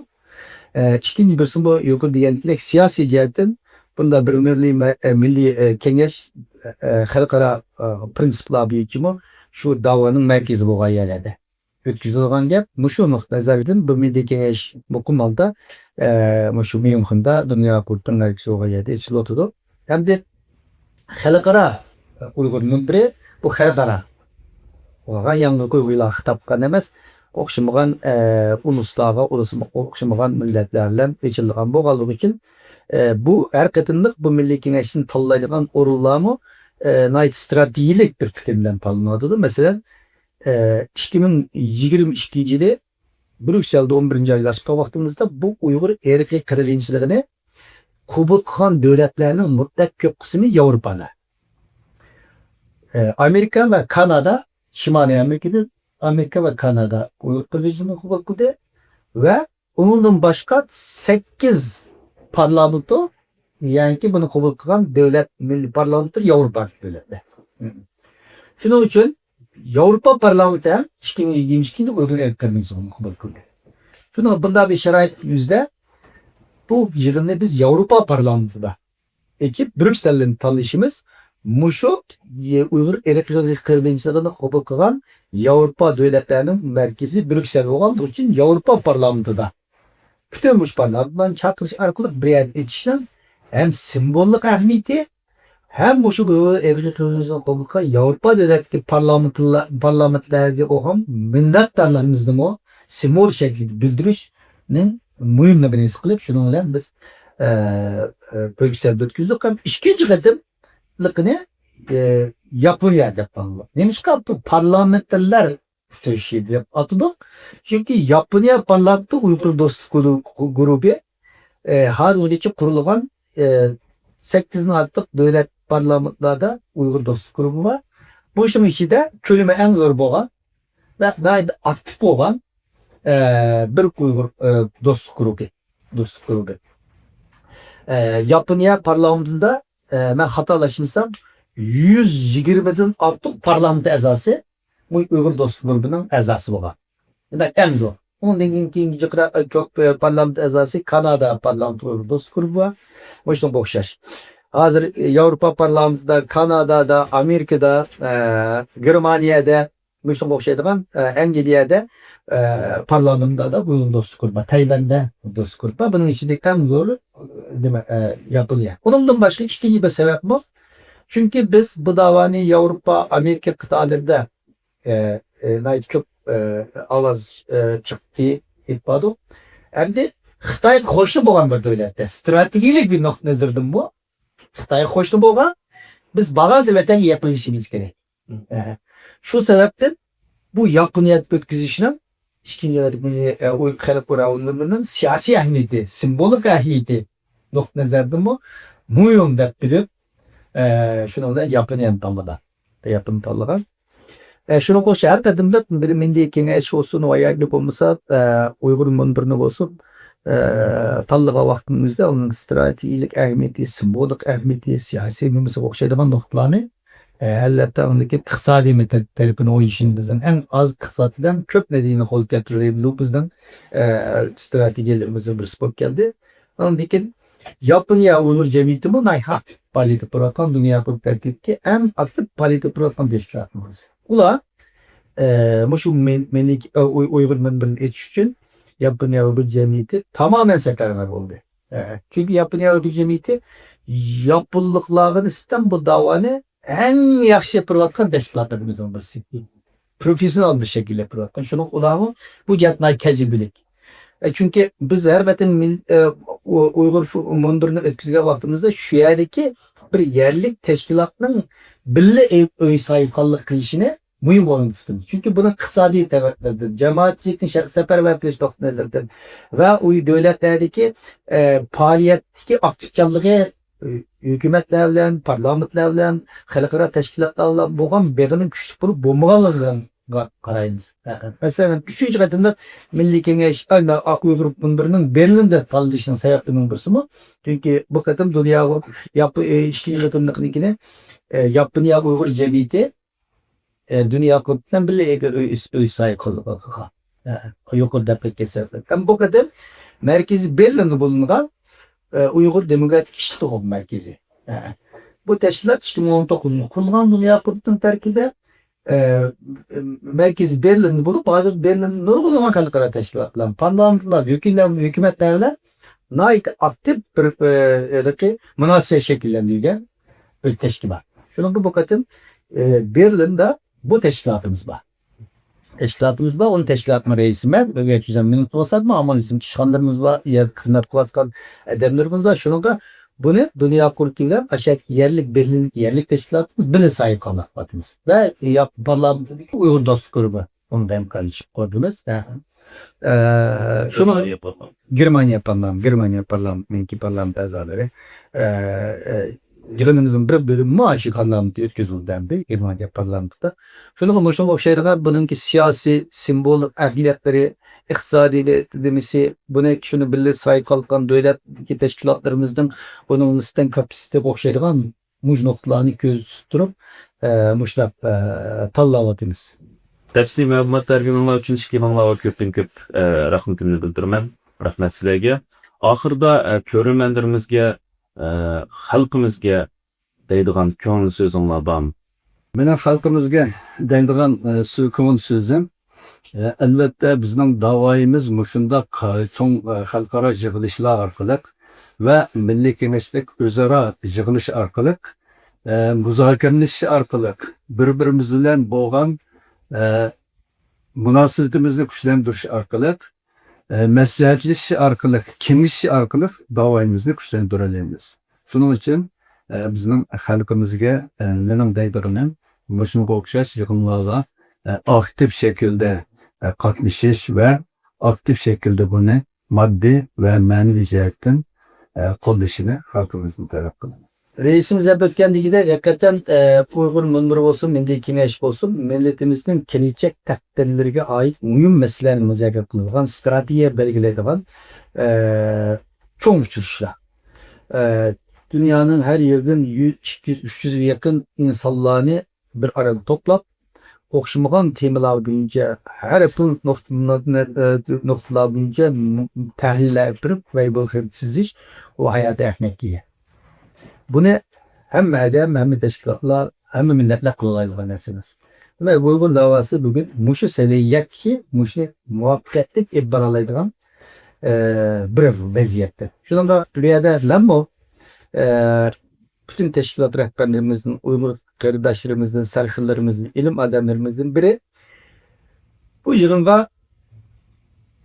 ئە، ئىككىنچى بىرسى بۇ يۇقىرىدا دېگەندەك سىياسىي جەھەتتىن بۇنداق بىر مىللىي مە-، ئە، مىللىي، ئە، كېڭەش، ئە، خەلقئارا، ئە، پىرىنسىپلار بويىچىمۇ شۇ داۋانىڭ مەركىزى بولغان يەرلەردە ئۆتكۈزۈلىدىغان گەپ. مۇشۇ نۇقتىئى نەزەردىن بۇ مىللىي كېڭەش مۇقىم ھالدا، ئە، مۇشۇ ميۇنخېندا دۇنيا قۇرۇلتىيىنىڭ مەركىزى بولغان يەردە ئېچىلىۋاتىدۇ. ئەمدى خەلقئارا ئۇيغۇر مۇنبىرى، بۇ خەلقئارا. بۇ ياڭزى ئۇيغۇرلارغا خىتاب قىلغان ئەمەس. ئوخشىمىغان، ئە، ئۇلۇسلارغا، ئۇلۇس-، ئوخشىمىغان مىللەتلەر بىلەن ئېچىلغان بولغانلىقى ئۈچۈن، ئە، بۇ ھەر قېتىملىق بۇ مىللىي كېڭەشنى تاللايدىغان ئورۇنلارمۇ، ئە، ناھايىتى ئىستراتېگىيەلىك بىر پۈتۈن بىلەن تاللىنىۋاتىدۇ. مەسىلەن، ئە، ئىككى مىڭ يىگىرمە ئىككىنچى يىلى بريۇسسېلدا ئون بىرىنچى ئايدا ئاچقان ۋاقتىمىزدا بۇ ئۇيغۇر ئىرقىي قىرغىنچىلىقىنى قوبۇل قىلغان دۆلەتلەرنىڭ مۇتلەق كۆپ قىسمى ياۋروپالار. ئە، ئامېرىكا ۋە كانادا، شىمالىي ئامېرىكىدىن ئامېرىكا ۋە كانادا ئۇيغۇر قىرغىنچىلىقىنى قوبۇل قىلدى ۋە ئۇنىڭدىن باشقا سەككىز پارلامېنتو، يەنى بۇنى قوبۇل قىلغان دۆلەت، مىللىي پارلامېنتلار ياۋروپا دۆلەتلەر. شۇنىڭ ئۈچۈن ياۋروپا پارلامېنتى ھەم ئىككى مىڭ يىگىرمە ئىككىنچى يىلدا ئۇيغۇر ئىرقىي قىرغىنچىلىقىنى قوبۇل قىلدى. شۇنىڭ بۇنداق بىر شارائىت يۈزىدە بۇ يىغىننى بىز ياۋروپا پارلامېنتىدا ئېچىپ، بريۇكسېلدىن تاللىشىمىز مۇشۇ ئۇيغۇر ئىرقىي قىرغىنچىلىقىنى قوبۇل قىلغان ياۋروپا دۆلەتلەرنىڭ مەركىزى بريۇكسېل بولغانلىقى ئۈچۈن ياۋروپا پارلامېنتىدا پۈتۈن مۇشۇ پارلامېنتلارنى چاقىرىش ئارقىلىق بىر يەردە ئېچىشنىڭ ھەم سىمۋوللۇق ئەھمىيىتى، ھەم مۇشۇ ئىرقىي قىرغىنچىلىقنى قوبۇل قىلغان ياۋروپا دۆلەتتىكى پارلامېنتلا-، پارلامېنتلارغا بولغان مىننەتدارلىقىمىزنىمۇ سىمۋول شەكلىدە بىلدۈرۈشنىڭ مۇھىملىقىنى ھېس قىلىپ، شۇنىڭ بىلەن بىز، ئە، ئە، بۆكسەل ئۆتكۈزدۇق ھەم ئىككىنچى قېتىملىقىنى، ئە، ياپونىيە دەپ قالدۇق. نېمىشقا بۇ پارلامېنتلار ئۇچرىشىشى دەپ ئاتىدۇق؟ چۈنكى ياپونىيە پارلامېنتى ئۇيغۇر دوستلۇق گۇرۇ-، گۇرۇپى، ئە، ھازىرغىچە قۇرۇلغان، ئە، سەككىزدىن ئارتۇق دۆلەت پارلامېنتلاردا ئۇيغۇر دوستلۇق گۇرۇپى بار. بۇ شۇنىڭ ئىچىدە كۆلىمى ئەڭ زور بولغان ۋە ناھايىتى ئاكتىپ بولغان، ئە، بىر ئۇيغۇر، ئە، دوستلۇق گۇرۇپى. دوستلۇق گۇرۇپى. ئە، ياپونىيە پارلامېنتىدا، ئە، مەن خاتالاشمىسام، يۈز يىگىرمىدىن ئارتۇق پارلامېنت ئەزاسى بۇ ئۇيغۇر دوستلۇق گۇرۇپىنىڭ ئەزاسى بولغان. دېمەك، ئەڭ زور. ئۇنىڭدىن كېيىن، كېيىن يۇقىرى، ئە، كۆپ، ئە، پارلامېنت ئەزاسى كانادا پارلامېنت ئۇيغۇر دوستلۇق گۇرۇپى بار. مۇشۇنىڭغا ئوخشاش. ھازىر، ئە، ياۋروپا پارلامېنتىدا، كانادادا، ئامېرىكىدا، ئە، گېرمانىيەدە، مۇشۇنىڭغا ئوخشايدىغان، ئە، ئەنگلىيەدە، ئە، پارلامېنتلاردا بۇ دوستلۇق گۇرۇپى بار، تەيۋەندە دوستلۇق گۇرۇپى بار. بۇنىڭ ئىچىدە ئەڭ زور، دېمەك، ئە، ياپونىيە. ئۇنىڭدىن باشقا ئىككىنچى بىر سەۋەبمۇ، چۈنكى بىز بۇ داۋانى ياۋروپا، ئامېرىكا قىتئەلىرىدە، ئە، ئە، ناھايىتى كۆپ، ئە، ئاۋاز، ئە، چىقتى، ئېيتىپ بارىدۇ. ئەمدى خىتاي قوشنا بولغان بىر دۆلەتتە، ئىستراتېگىيەلىك بىر نۇقتىئى نەزەردىنمۇ خىتاي قوشنا بولغان، بىز بارغانسېرى ۋەتەنگە يېقىنلىشىشىمىز كېرەك. ئە، شۇ سەۋەبتىن بۇ ياپونىيەدە ئۆتكۈزۈشنىڭ ئىككىنچى نۆۋەتلىك مىللىي، ئە، ئۇيغۇر خەلق ئۇرۇشىنىڭ سىياسىي ئەھمىيىتى، سىمۋولىك ئەھمىيىتى نۇقتىئى نەزەردىنمۇ مۇھىم دەپ بىلىپ، ئە، شۇنىڭ بىلەن ياپونىيەنى تاللىدى. ياپونىيەنى تاللىغان. ئە، شۇنىڭغا ئوخشاش ھەر قېتىمدا بىر مىللىي كېڭەش بولسۇن ۋە ياكى بولمىسا، ئە، ئۇيغۇر مۇنبىرىنى بولسۇن، ئە، تاللىغان ۋاقتىمىزدا ئۇنىڭ ستراتېگىيەلىك ئەھمىيىتى، سىمۋوللۇق ئەھمىيىتى، سىياسىي مۇھىممىتىگە ئوخشايدىغان نۇقتىلارنى، ئە، ئەلۋەتتە، ئۇنىڭدىكى ئىقتىسادىي مەتەل تەرىپىنى ئويلىشىمىزدىن ئەڭ ئاز ئىقتىساد بىلەن كۆپ نەتىجىنى قولغا كەلتۈرەيلى، بۇ بىزنىڭ، ئە، ستراتېگىيەلىرىمىزنىڭ بىرسى بولۇپ كەلدى. ئاندىن كېيىن ياپونىيە ئۇيغۇر جەمئىيىتىمۇ ناھايىتى ئاكتىپ پائالىيەت ئېلىپ بارىۋاتقان، دۇنيا ھوقۇق تەرتىپتىكى ئەڭ ئاكتىپ پائالىيەت ئېلىپ بارىۋاتقان تەشكىلاتىمىز. ئۇلار، ئە، مۇشۇ مەن-، مەنىكى-، ئە، ئۇي-، ئۇيغۇر مۇنبىرىنى ئېچىش ئۈچۈن ياپونىيە ئۇيغۇر جەمئىيىتى تامامەن سەپەرۋەر بولدى. ئە، چۈنكى ياپونىيە ئۇيغۇر جەمئىيىتى ياپونلۇقلارغا نىسبەتەن بۇ داۋانى ئەڭ ياخشى ئېلىپ بارىۋاتقان تەشكىلاتلىرىمىزنىڭ بىرسى. پروفېسسىونال بىر شەكىلدە ئېلىپ بارىۋاتقان. شۇنىڭ ئۇلارمۇ بۇ جەھەتتە ناھايىتى تەجرىبىلىك. ئە، چۈنكى بىز ھەر قېتىم مىل-، ئە، ئۇ-، ئۇيغۇر فو-، مۇنبىرىنى ئۆتكۈزگەن ۋاقتىمىزدا شۇ يەردىكى بىر يەرلىك تەشكىلاتنىڭ بىللە ئۆي، ئۆي ساھىبخانلىق قىلىشىنى مۇھىم ئورۇندا تۇتىمىز. چۈنكى بۇنىڭ ئىقتىسادىي تەرەپلىرىدىن، جامائەتچىلىكنى شەخسىي سەپەرۋەر قىلىش نۇقتىئى نەزىرىدىن ۋە ئۇ دۆلەتلەردىكى، ئە، پائالىيەتتىكى ئاكتىپچانلىقى، ئە، ھۆكۈمەتلەر بىلەن، پارلامېنتلار بىلەن، خەلقئارا تەشكىلاتلار بىلەن بولغان بېغىنىڭ كۈچلۈك بولۇپ بولمىغانلىقىغا قارايمىز. مەسىلەن، ئۈچىنچى قېتىملىق مىللىي كېڭەش، ئە، ئاق ئۇيغۇر مۇنبىرىنىڭ بېرلىندا پاللىشىنىڭ سەۋەبلىرىنىڭ بىرسىمۇ، چۈنكى بۇ قېتىم دۇنيا، ياپ-، ئە، ئىككىنچى قېتىملىقنىڭكىنى، ئە، ياپونىيە ئۇيغۇر جەمئىيىتى ئە، دۇنيا كومىتېتى بىللە ئۆي، ئۆي، ئۆي ساھىبى قىلغان. ئە، يۇقىرىدا دەپ ئۆتكەن سەۋەبلەر. ھەم بۇ قېتىم مەركىزى بېرلىندا بولۇنغان، ئە، ئۇيغۇر دېموكراتىك ئىشلىتىلغۇ مەركىزى. ئە، بۇ تەشكىلات ئىككى مىڭ ئون توققۇزىنچى يىلى قۇرۇلغان دۇنيا كومىتېتىنىڭ تەركىبىدە، ئە، مەركىزى بېرلىندا بولۇپ، ھازىر بېرلىندا نۇرغۇنلىغان خەلقئارا تەشكىلاتلار، پارلامېنتلار، ھۆكۈمەتلەر، ھۆكۈمەتلەر بىلەن ناھايىتى ئاكتىپ بىر، ئە، ھېلىقى مۇناسىۋەت شەكىللەندۈرگەن بىر تەشكىلات. شۇنىڭغا بۇ قېتىم، ئە، بېرلىندا بۇ تەشكىلاتىمىز بار. تەشكىلاتىمىز بار، ئۇنى تەشكىلاتنىڭ رەئىسى مەن، بىر يۈز مىنۇت بولسا، ئامما بىزنىڭ ئىشخانىلىرىمىز بار، يەر خىزمەت قىلىۋاتقان ئادەملىرىمىز بار. شۇنىڭغا بۇنى دۇنيا قۇرۇلتىيى بىلەن ئاشۇ يەرلىك، بېرلىنلىق يەرلىك تەشكىلاتىمىز بىللە ساھىبخانلىق قىلىۋاتىمىز. ۋە ياپون پارلامېنتىدىكى ئۇيغۇر دوستلۇق گۇرۇپى، ئۇنىڭدا ھەمكارلىشىپ قۇردۇق بىز. ئە، ئە، شۇنىڭ گېرمانىيە پارلامېنتى، گېرمانىيە پارلامېنتىنىڭكى پارلامېنت ئەزالىرى، ئە، ئە، يىغىنىمىزنىڭ بىر بۆلۈمى مۇشۇ پارلامېنتتا ئۆتكۈزۈلدى ئەمدى، گېرمانىيە پارلامېنتىدا. شۇنىڭغا مۇشۇنىڭغا ئوخشايدىغان بۇنىڭكى سىياسىي، سىمۋوللۇق ئەھمىيەتلىرى، ئىقتىسادىي نېمىسى، بۇنى شۇنى بىللە ساھىب قالغان دۆلەتتىكى تەشكىلاتلىرىمىزنىڭ بۇنىڭ نىسبەتەن كاپىتسىتېتىغا ئوخشايدىغان مۇشۇ نۇقتىلارنى كۆزدە تۇتۇپ تۇرۇپ، ئە، مۇشۇنداق، ئە، تاللاۋاتىمىز. تەپسىلىي مەلۇمات بەرگىنىڭلار ئۈچۈن ئىككىڭلارغا كۆپتىن كۆپ، ئە، رەھمىتىمنى بىلدۈرىمەن. رەھمەت سىلەرگە. ئاخىرىدا، ئە، كۆرۈرمەنلىرىمىزگە، ئە، خەلقىمىزگە دەيدىغان كۆڭۈل سۆزۈڭلار بارمۇ؟ مېنىڭ خەلقىمىزگە دەيدىغان، ئە، سۆ-، كۆڭۈل سۆزۈم، ئە، ئەلۋەتتە، بىزنىڭ داۋايىمىز مۇشۇنداق، ئە، چوڭ، ئە، خەلقئارا يىغىلىشلار ئارقىلىق ۋە مىللىي كېڭەشلىك ئۆزئارا يىغىلىش ئارقىلىق، ئە، مۇزاكىرىلىشىش ئارقىلىق، بىر-بىرىمىز بىلەن بولغان، ئە، مۇناسىۋىتىمىزنى كۈچلەندۈرۈش ئارقىلىق، ئە، مەسلىھەتلىشىش ئارقىلىق، كېڭىشىش ئارقىلىق داۋايىمىزنى كۈچلەندۈرەلەيمىز. شۇنىڭ ئۈچۈن، ئە، بىزنىڭ خەلقىمىزگە، ئە، مېنىڭ دەيدىغىنىم، مۇشۇنىڭغا ئوخشاش يىغىنلارغا، ئە، ئاكتىپ شەكىلدە، ئە، قاتنىشىش ۋە ئاكتىپ شەكىلدە بۇنى ماددىي ۋە مەنىۋى جەھەتتىن، ئە، قوللىشىنى خەلقىمىزدىن تەلەپ قىلىمەن. رەئىسىمىز دەپ ئۆتكەندىكىدەك، ھەقىقەتەن، ئە، ئۇيغۇر مۇنبىرى بولسۇن، مىللىي كېڭەش بولسۇن، مىللىتىمىزنىڭ كېلىچەك تەقدىرلىرىگە ئائىت مۇھىم مەسىلىلەرنى مۇزاكىرە قىلىدىغان، ستراتېگىيە بەلگىلەيدىغان، ئە، چوڭ ئۇچرىشىشلار. ئە، دۇنيانىڭ ھەر يېرىدىن يۈز، ئىككى يۈز، ئۈچ يۈزگە يېقىن ئىنسانلارنى بىر ئارىدا توپلاپ، ئوخشىمىغان تېمىلار بويىچە، ھەر خىل نۇقتا-، نۇقتىلار بويىچە تەھلىللەر ئېلىپ بېرىپ، بەيبول خېرىدە سىزىش، ئۇ ھاياتىي ئەھمىيەتكە ئىگە. بۇنى ھەممە ئادەم، ھەممە تەشكىلاتلار، ھەممە مىللەتلەر قىلالايدىغان نەرسە ئەمەس. دېمەك، ئۇيغۇر داۋاسى بۈگۈن مۇشۇ سەۋىيەگە يەتتىكى، مۇشۇنى مۇۋەپپەقىيەتلىك ئېلىپ بارالايدىغان، ئە، بىر ۋەزىيەتتە. شۇنىڭغا بۇ يەردە مەنمۇ، ئە، پۈتۈن تەشكىلات رەھبەرلىرىمىزدىن، ئۇيغۇر قېرىنداشلىرىمىزدىن، سەرخىللىرىمىزدىن، ئىلىم ئادەملىرىمىزدىن بىرى بۇ يىغىنغا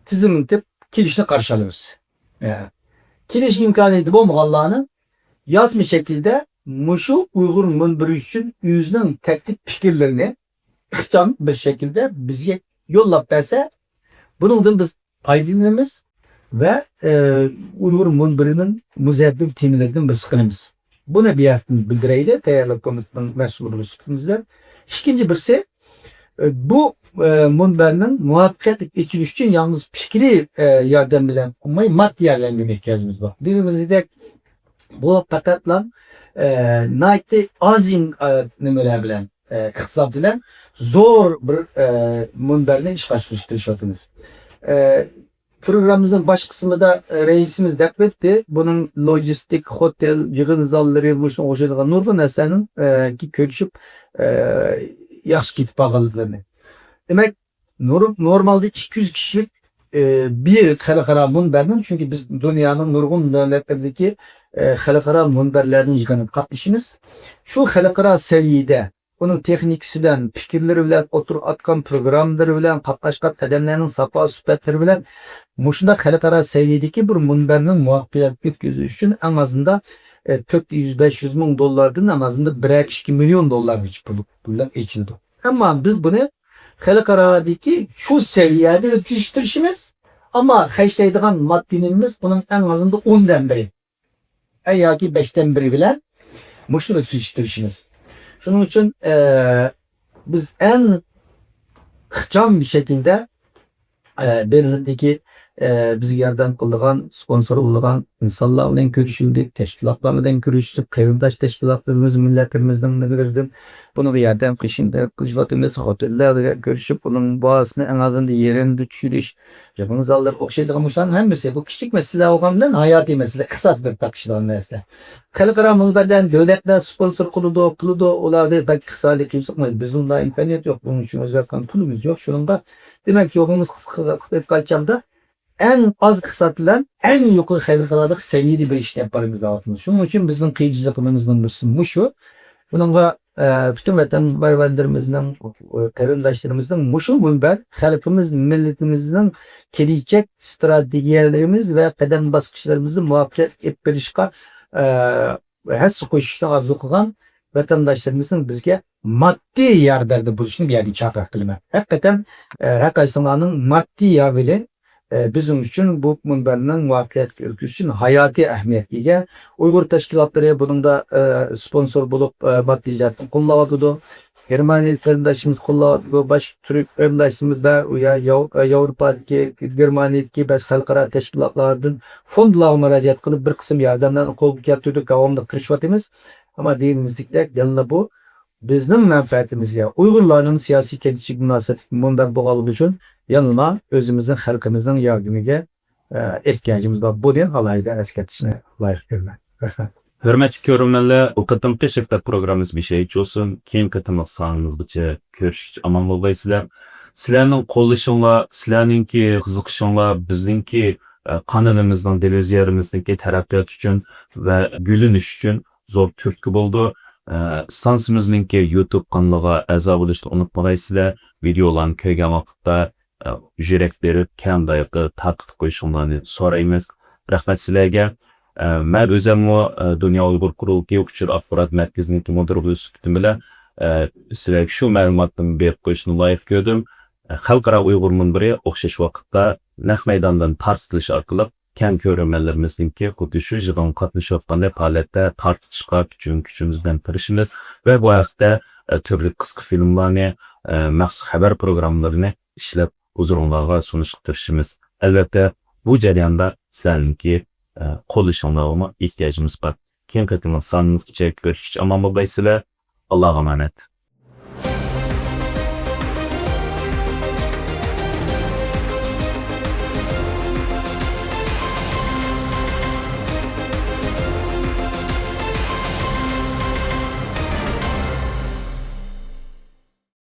تىزىملىتىپ كېلىشنى قارشى ئالىمىز. ئە، كېلىش ئىمكانىيىتى بولمىغانلارنىڭ يازما شەكىلدە مۇشۇ ئۇيغۇر مۇنبىرى ئۈچۈن ئۆزىنىڭ تەكلىپ پىكىرلىرىنى ئىخچام بىر شەكىلدە بىزگە يوللاپ بەرسە، بۇنىڭدىن بىز پايدىلىنىمىز ۋە، ئە، ئۇيغۇر مۇنبىرىنىڭ مۇزەببىر تېمىلىرىدىن بىرسى قىلىمىز. بۇنى بۇ يەردىن بىلدۈرەيلى، تەييارلىق كومىتېتىنىڭ مەسئۇلى بولۇش سۈپىتىمىز بىلەن. ئىككىنچى بىرسى، ئە، بۇ، ئە، مۇنبەرنىڭ مۇۋەپپەقىيەتلىك ئېچىلىشى ئۈچۈن يالغۇز پىكرىي، ئە، ياردەم بىلەن قىلماي، ماددىي ياردەمگە ئېھتىياجىمىز بار. دېگىنىمىزدەك، بۇ پەقەتلا، ئە، ناھايىتى ئاز ئىم-، ئە، نېمىلەر بىلەن، ئە، ئىقتىساد بىلەن زور بىر، ئە، مۇنبەرنى ئىشقا ئاشۇرۇشقا تىرىشىۋاتىمىز. ئە، پروگراممىمىزنىڭ باش قىسمىدا، ئە، رەئىسىمىز دەپ ئۆتتى. بۇنىڭ لوجىستىك، خوتېل، يىغىن زاللىرى، مۇشۇنىڭغا ئوخشايدىغان نۇرغۇن نەرسىلەرنىڭ، ئە، كۆرۈشۈپ، ئە، ياخشى كېتىپ قالغانلىقلىرىنى. دېمەك، نور-، نورمالدا ئىككى يۈز كىشىلىك، ئە، بىر خەلقئارا مۇنبەرنىڭ، چۈنكى بىز دۇنيانىڭ نۇرغۇن دۆلەتلىرىدىكى، ئە، خەلقئارا مۇنبەرلەرنىڭ يىغىنىغا قاتنىشىمىز. شۇ خەلقئارا سەۋىيەدە ئۇنىڭ تېخنىكىسى بىلەن، پىكىرلىرى بىلەن، ئوتتۇرىغا ئاتقان پروگراممىلىرى بىلەن، قاتناشقان قەدەملەرنىڭ ساپا سۈپەتلىرى بىلەن مۇشۇنداق خەلقئارا سەۋىيەدىكى بىر مۇنبەرنىڭ مۇۋەپپەقىيەتلىك ئۆتكۈزۈش ئۈچۈن ئەڭ ئازىندا، ئە، تۆت يۈز، بەش يۈز مىڭ دوللاردىن ئەڭ ئازىندا بىرەر ئىككى مىليون دوللارغىچە پۇل، پۇللار ئېچىلىدۇ. ئەمما بىز بۇنى خەلقئارادىكى شۇ سەۋىيەدە ئۆتكۈزۈشكە تىرىشىمىز. ئەمما خەجلەيدىغان ماددىي نېمىمىز ئۇنىڭ ئەڭ ئازىندا ئوندىن بىرى. ئە، ياكى بەشتىن بىرى بىلەن مۇشۇنى ئۆتكۈزۈشكە تىرىشىمىز. شۇنىڭ ئۈچۈن، ئە، بىز ئەڭ ئىخچام شەكىلدە، ئە، بېرلىندىكى، ئە، بىزگە ياردەم قىلىدىغان، سپونسور بولىدىغان ئىنسانلار بىلەن كۆرۈشۈلدى، تەشكىلاتلار بىلەن كۆرۈشۈپ، قېرىنداش تەشكىلاتلىرىمىز، مىللەتلىرىمىزنىڭ نېمىلىرىدىن بۇنىڭغا ياردەم قىلىشىنى تەلەپ قىلىشىۋاتىمىز. خوتېللار بىلەن كۆرۈشۈپ، ئۇنىڭ باھاسىنى ئەڭ ئازىندا يېرىمدا چۈشۈرۈش، يىغىن زاللىرىغا ئوخشايدىغان مۇشۇلارنىڭ ھەممىسى بۇ كىچىك مەسىلىلەر بولغان بىلەن ھاياتىي مەسىلە، ئىقتىساد بىلەن تاقىشىدىغان مەسىلە. خەلقئارا مۇنبەردە دۆلەتلەر سپونسور قىلىدۇ، قىلىدۇ، ئۇلاردا بەك ئىقتىسادىي قىيىنچىلىق، بىزنىڭ ئىمكانىيەت يوق، بۇنىڭ ئۈچۈن ئۆزگەرتكەن پۇلىمىز يوق. شۇنىڭغا، دېمەك، يولىمىز قىسقا قىلىپ ئېيتقان چاغدا، ئەڭ ئاز ئىقتىساد بىلەن ئەڭ يۇقىرى خەلقئارالىق سەۋىيەدە بىر ئىش ئېلىپ بارىمىز دەۋاتىمىز. شۇنىڭ ئۈچۈن بىزنىڭ قىيىنچىلىقىمىزنىڭ بىرسى مۇشۇ. بۇنىڭغا، ئە، پۈتۈن ۋەتەنپەرۋەرلىرىمىزنىڭ، قېرىنداشلىرىمىزنىڭ مۇشۇ مۇنبەر خەلقىمىز، مىللىتىمىزنىڭ كېلىچەك ئىستراتېگىيەلىرىمىز ۋە قەدەم باسقۇچلىرىمىزنى مۇۋەپپەقىيەتلىك ئېلىپ بېرىشقا، ئە، ھەسسە قوشۇشنى ئارزۇ قىلغان ۋەتەنداشلىرىمىزنىڭ بىزگە ماددىي ياردەمدە بولۇشىنى بۇ يەردىن چاقىرىق قىلىمەن. ھەقىقەتەن، ئە، ھەر قايسىڭلارنىڭ ماددىي ياردىمى، ئە، بىزنىڭ ئۈچۈن بۇ مۇنبەرنىڭ مۇۋەپپەقىيەتكە ئۆتكۈزۈشى ئۈچۈن ھاياتىي ئەھمىيەتكە ئىگە. ئۇيغۇر تەشكىلاتلىرى بۇنىڭدا، ئە، سپونسور بولۇپ، ئە، ماددىي جەھەتتىن قوللاۋاتىدۇ. گېرمانىيە قېرىنداشلىرىمىز قوللاۋاتىدۇ. باشقا تۈرك قېرىنداشلىرىمىز ۋە يا-، ياۋ-، ياۋروپادىكى، گېرمانىيەدىكى بەزى خەلقئارا تەشكىلاتلاردىن فوندلارغا مۇراجىئەت قىلىپ، بىر قىسىم ياردەملەرنى قولغا كەلتۈردۇق، داۋاملىق تىرىشىۋاتىمىز. ئەمما دېگىنىمىزدەك، يەنىلا بۇ بىزنىڭ مەنپەئەتىمىزگە، ئۇيغۇرلارنىڭ سىياسىي كەلگۈسىگە مۇناسىپ مۇنبەر بولغانلىقى ئۈچۈن يەنىلا ئۆزىمىزنىڭ خەلقىمىزنىڭ ياردىمىگە، ئە، ئېھتىياجىمىز بار. بۇنى ئالاھىدە ئەسكەرتىشنى لايىق كۆرىمەن. رەھمەت. ھۆرمەتلىك كۆرۈرمەنلەر، بۇ قېتىمقى سۆھبەت پروگراممىمىز مۇشۇ يەرگىچە بولسۇن. كېيىنكى قېتىملىق سانىمىزغىچە كۆرۈشكىچە ئامان بولغايسىلەر. سىلەرنىڭ قوللىشىڭلار، سىلەرنىڭكى قىزىقىشىڭلار بىزنىڭكى، ئە، قانىلىمىزنىڭ، دېلىزىيەرىمىزنىڭكى تەرەققىياتى ئۈچۈن ۋە گۈللىنىشى ئۈچۈن زور تۈرتكە بولىدۇ. ئە، ئىستانسىمىزنىڭكى يۇتۇب قانىلىغا ئەزا بولۇشنى ئۇنتۇمىغايسىلەر. ۋىدېئولارنى كۆرگەن ۋاقىتتا، ئە، يۈرەك بېرىپ، كەڭ دائىرىدە تارقىتىپ قويۇشۇڭلارنى سورايمىز. رەھمەت سىلەرگە. ئە، مەن ئۆزۈممۇ، ئە، دۇنيا ئۇيغۇر قۇرۇلتىيى ئۇچۇر ئاخبارات مەركىزىنىڭكى مۇدىرى سۈپىتىم بىلەن، ئە، سىلەرگە شۇ مەلۇماتنى بېرىپ قويۇشنى لايىق كۆردۈم. ئە، خەلقئارا ئۇيغۇر مۇنبىرى ئوخشاش ۋاقىتتا نەق مەيداندىن تارقىتىلىش ئارقىلىق كەڭ كۆرۈرمەنلىرىمىزنىڭكى خۇددى شۇ يىغىنغا قاتنىشىۋاتقاندەك ھالەتتە تارقىتىشقا پۈتۈن كۈچىمىز بىلەن تىرىشىمىز ۋە بۇ ھەقتە، ئە، تۈرلۈك قىسقا فىلىملارنى، ئە، مەخسۇس خەۋەر پروگراممىلىرىنى ئىشلەپ، ھۇزۇرۇڭلارغا سۇنۇشقا تىرىشىمىز. ئەلۋەتتە، بۇ جەرياندا سىلەرنىڭكى، ئە، قوللىشىڭلارغىمۇ ئېھتىياجىمىز بار. كېيىنكى قېتىملىق سانىمىزغىچە كۆرۈشكىچە ئامان بولغايسىلەر. ئاللاغا ئامانەت.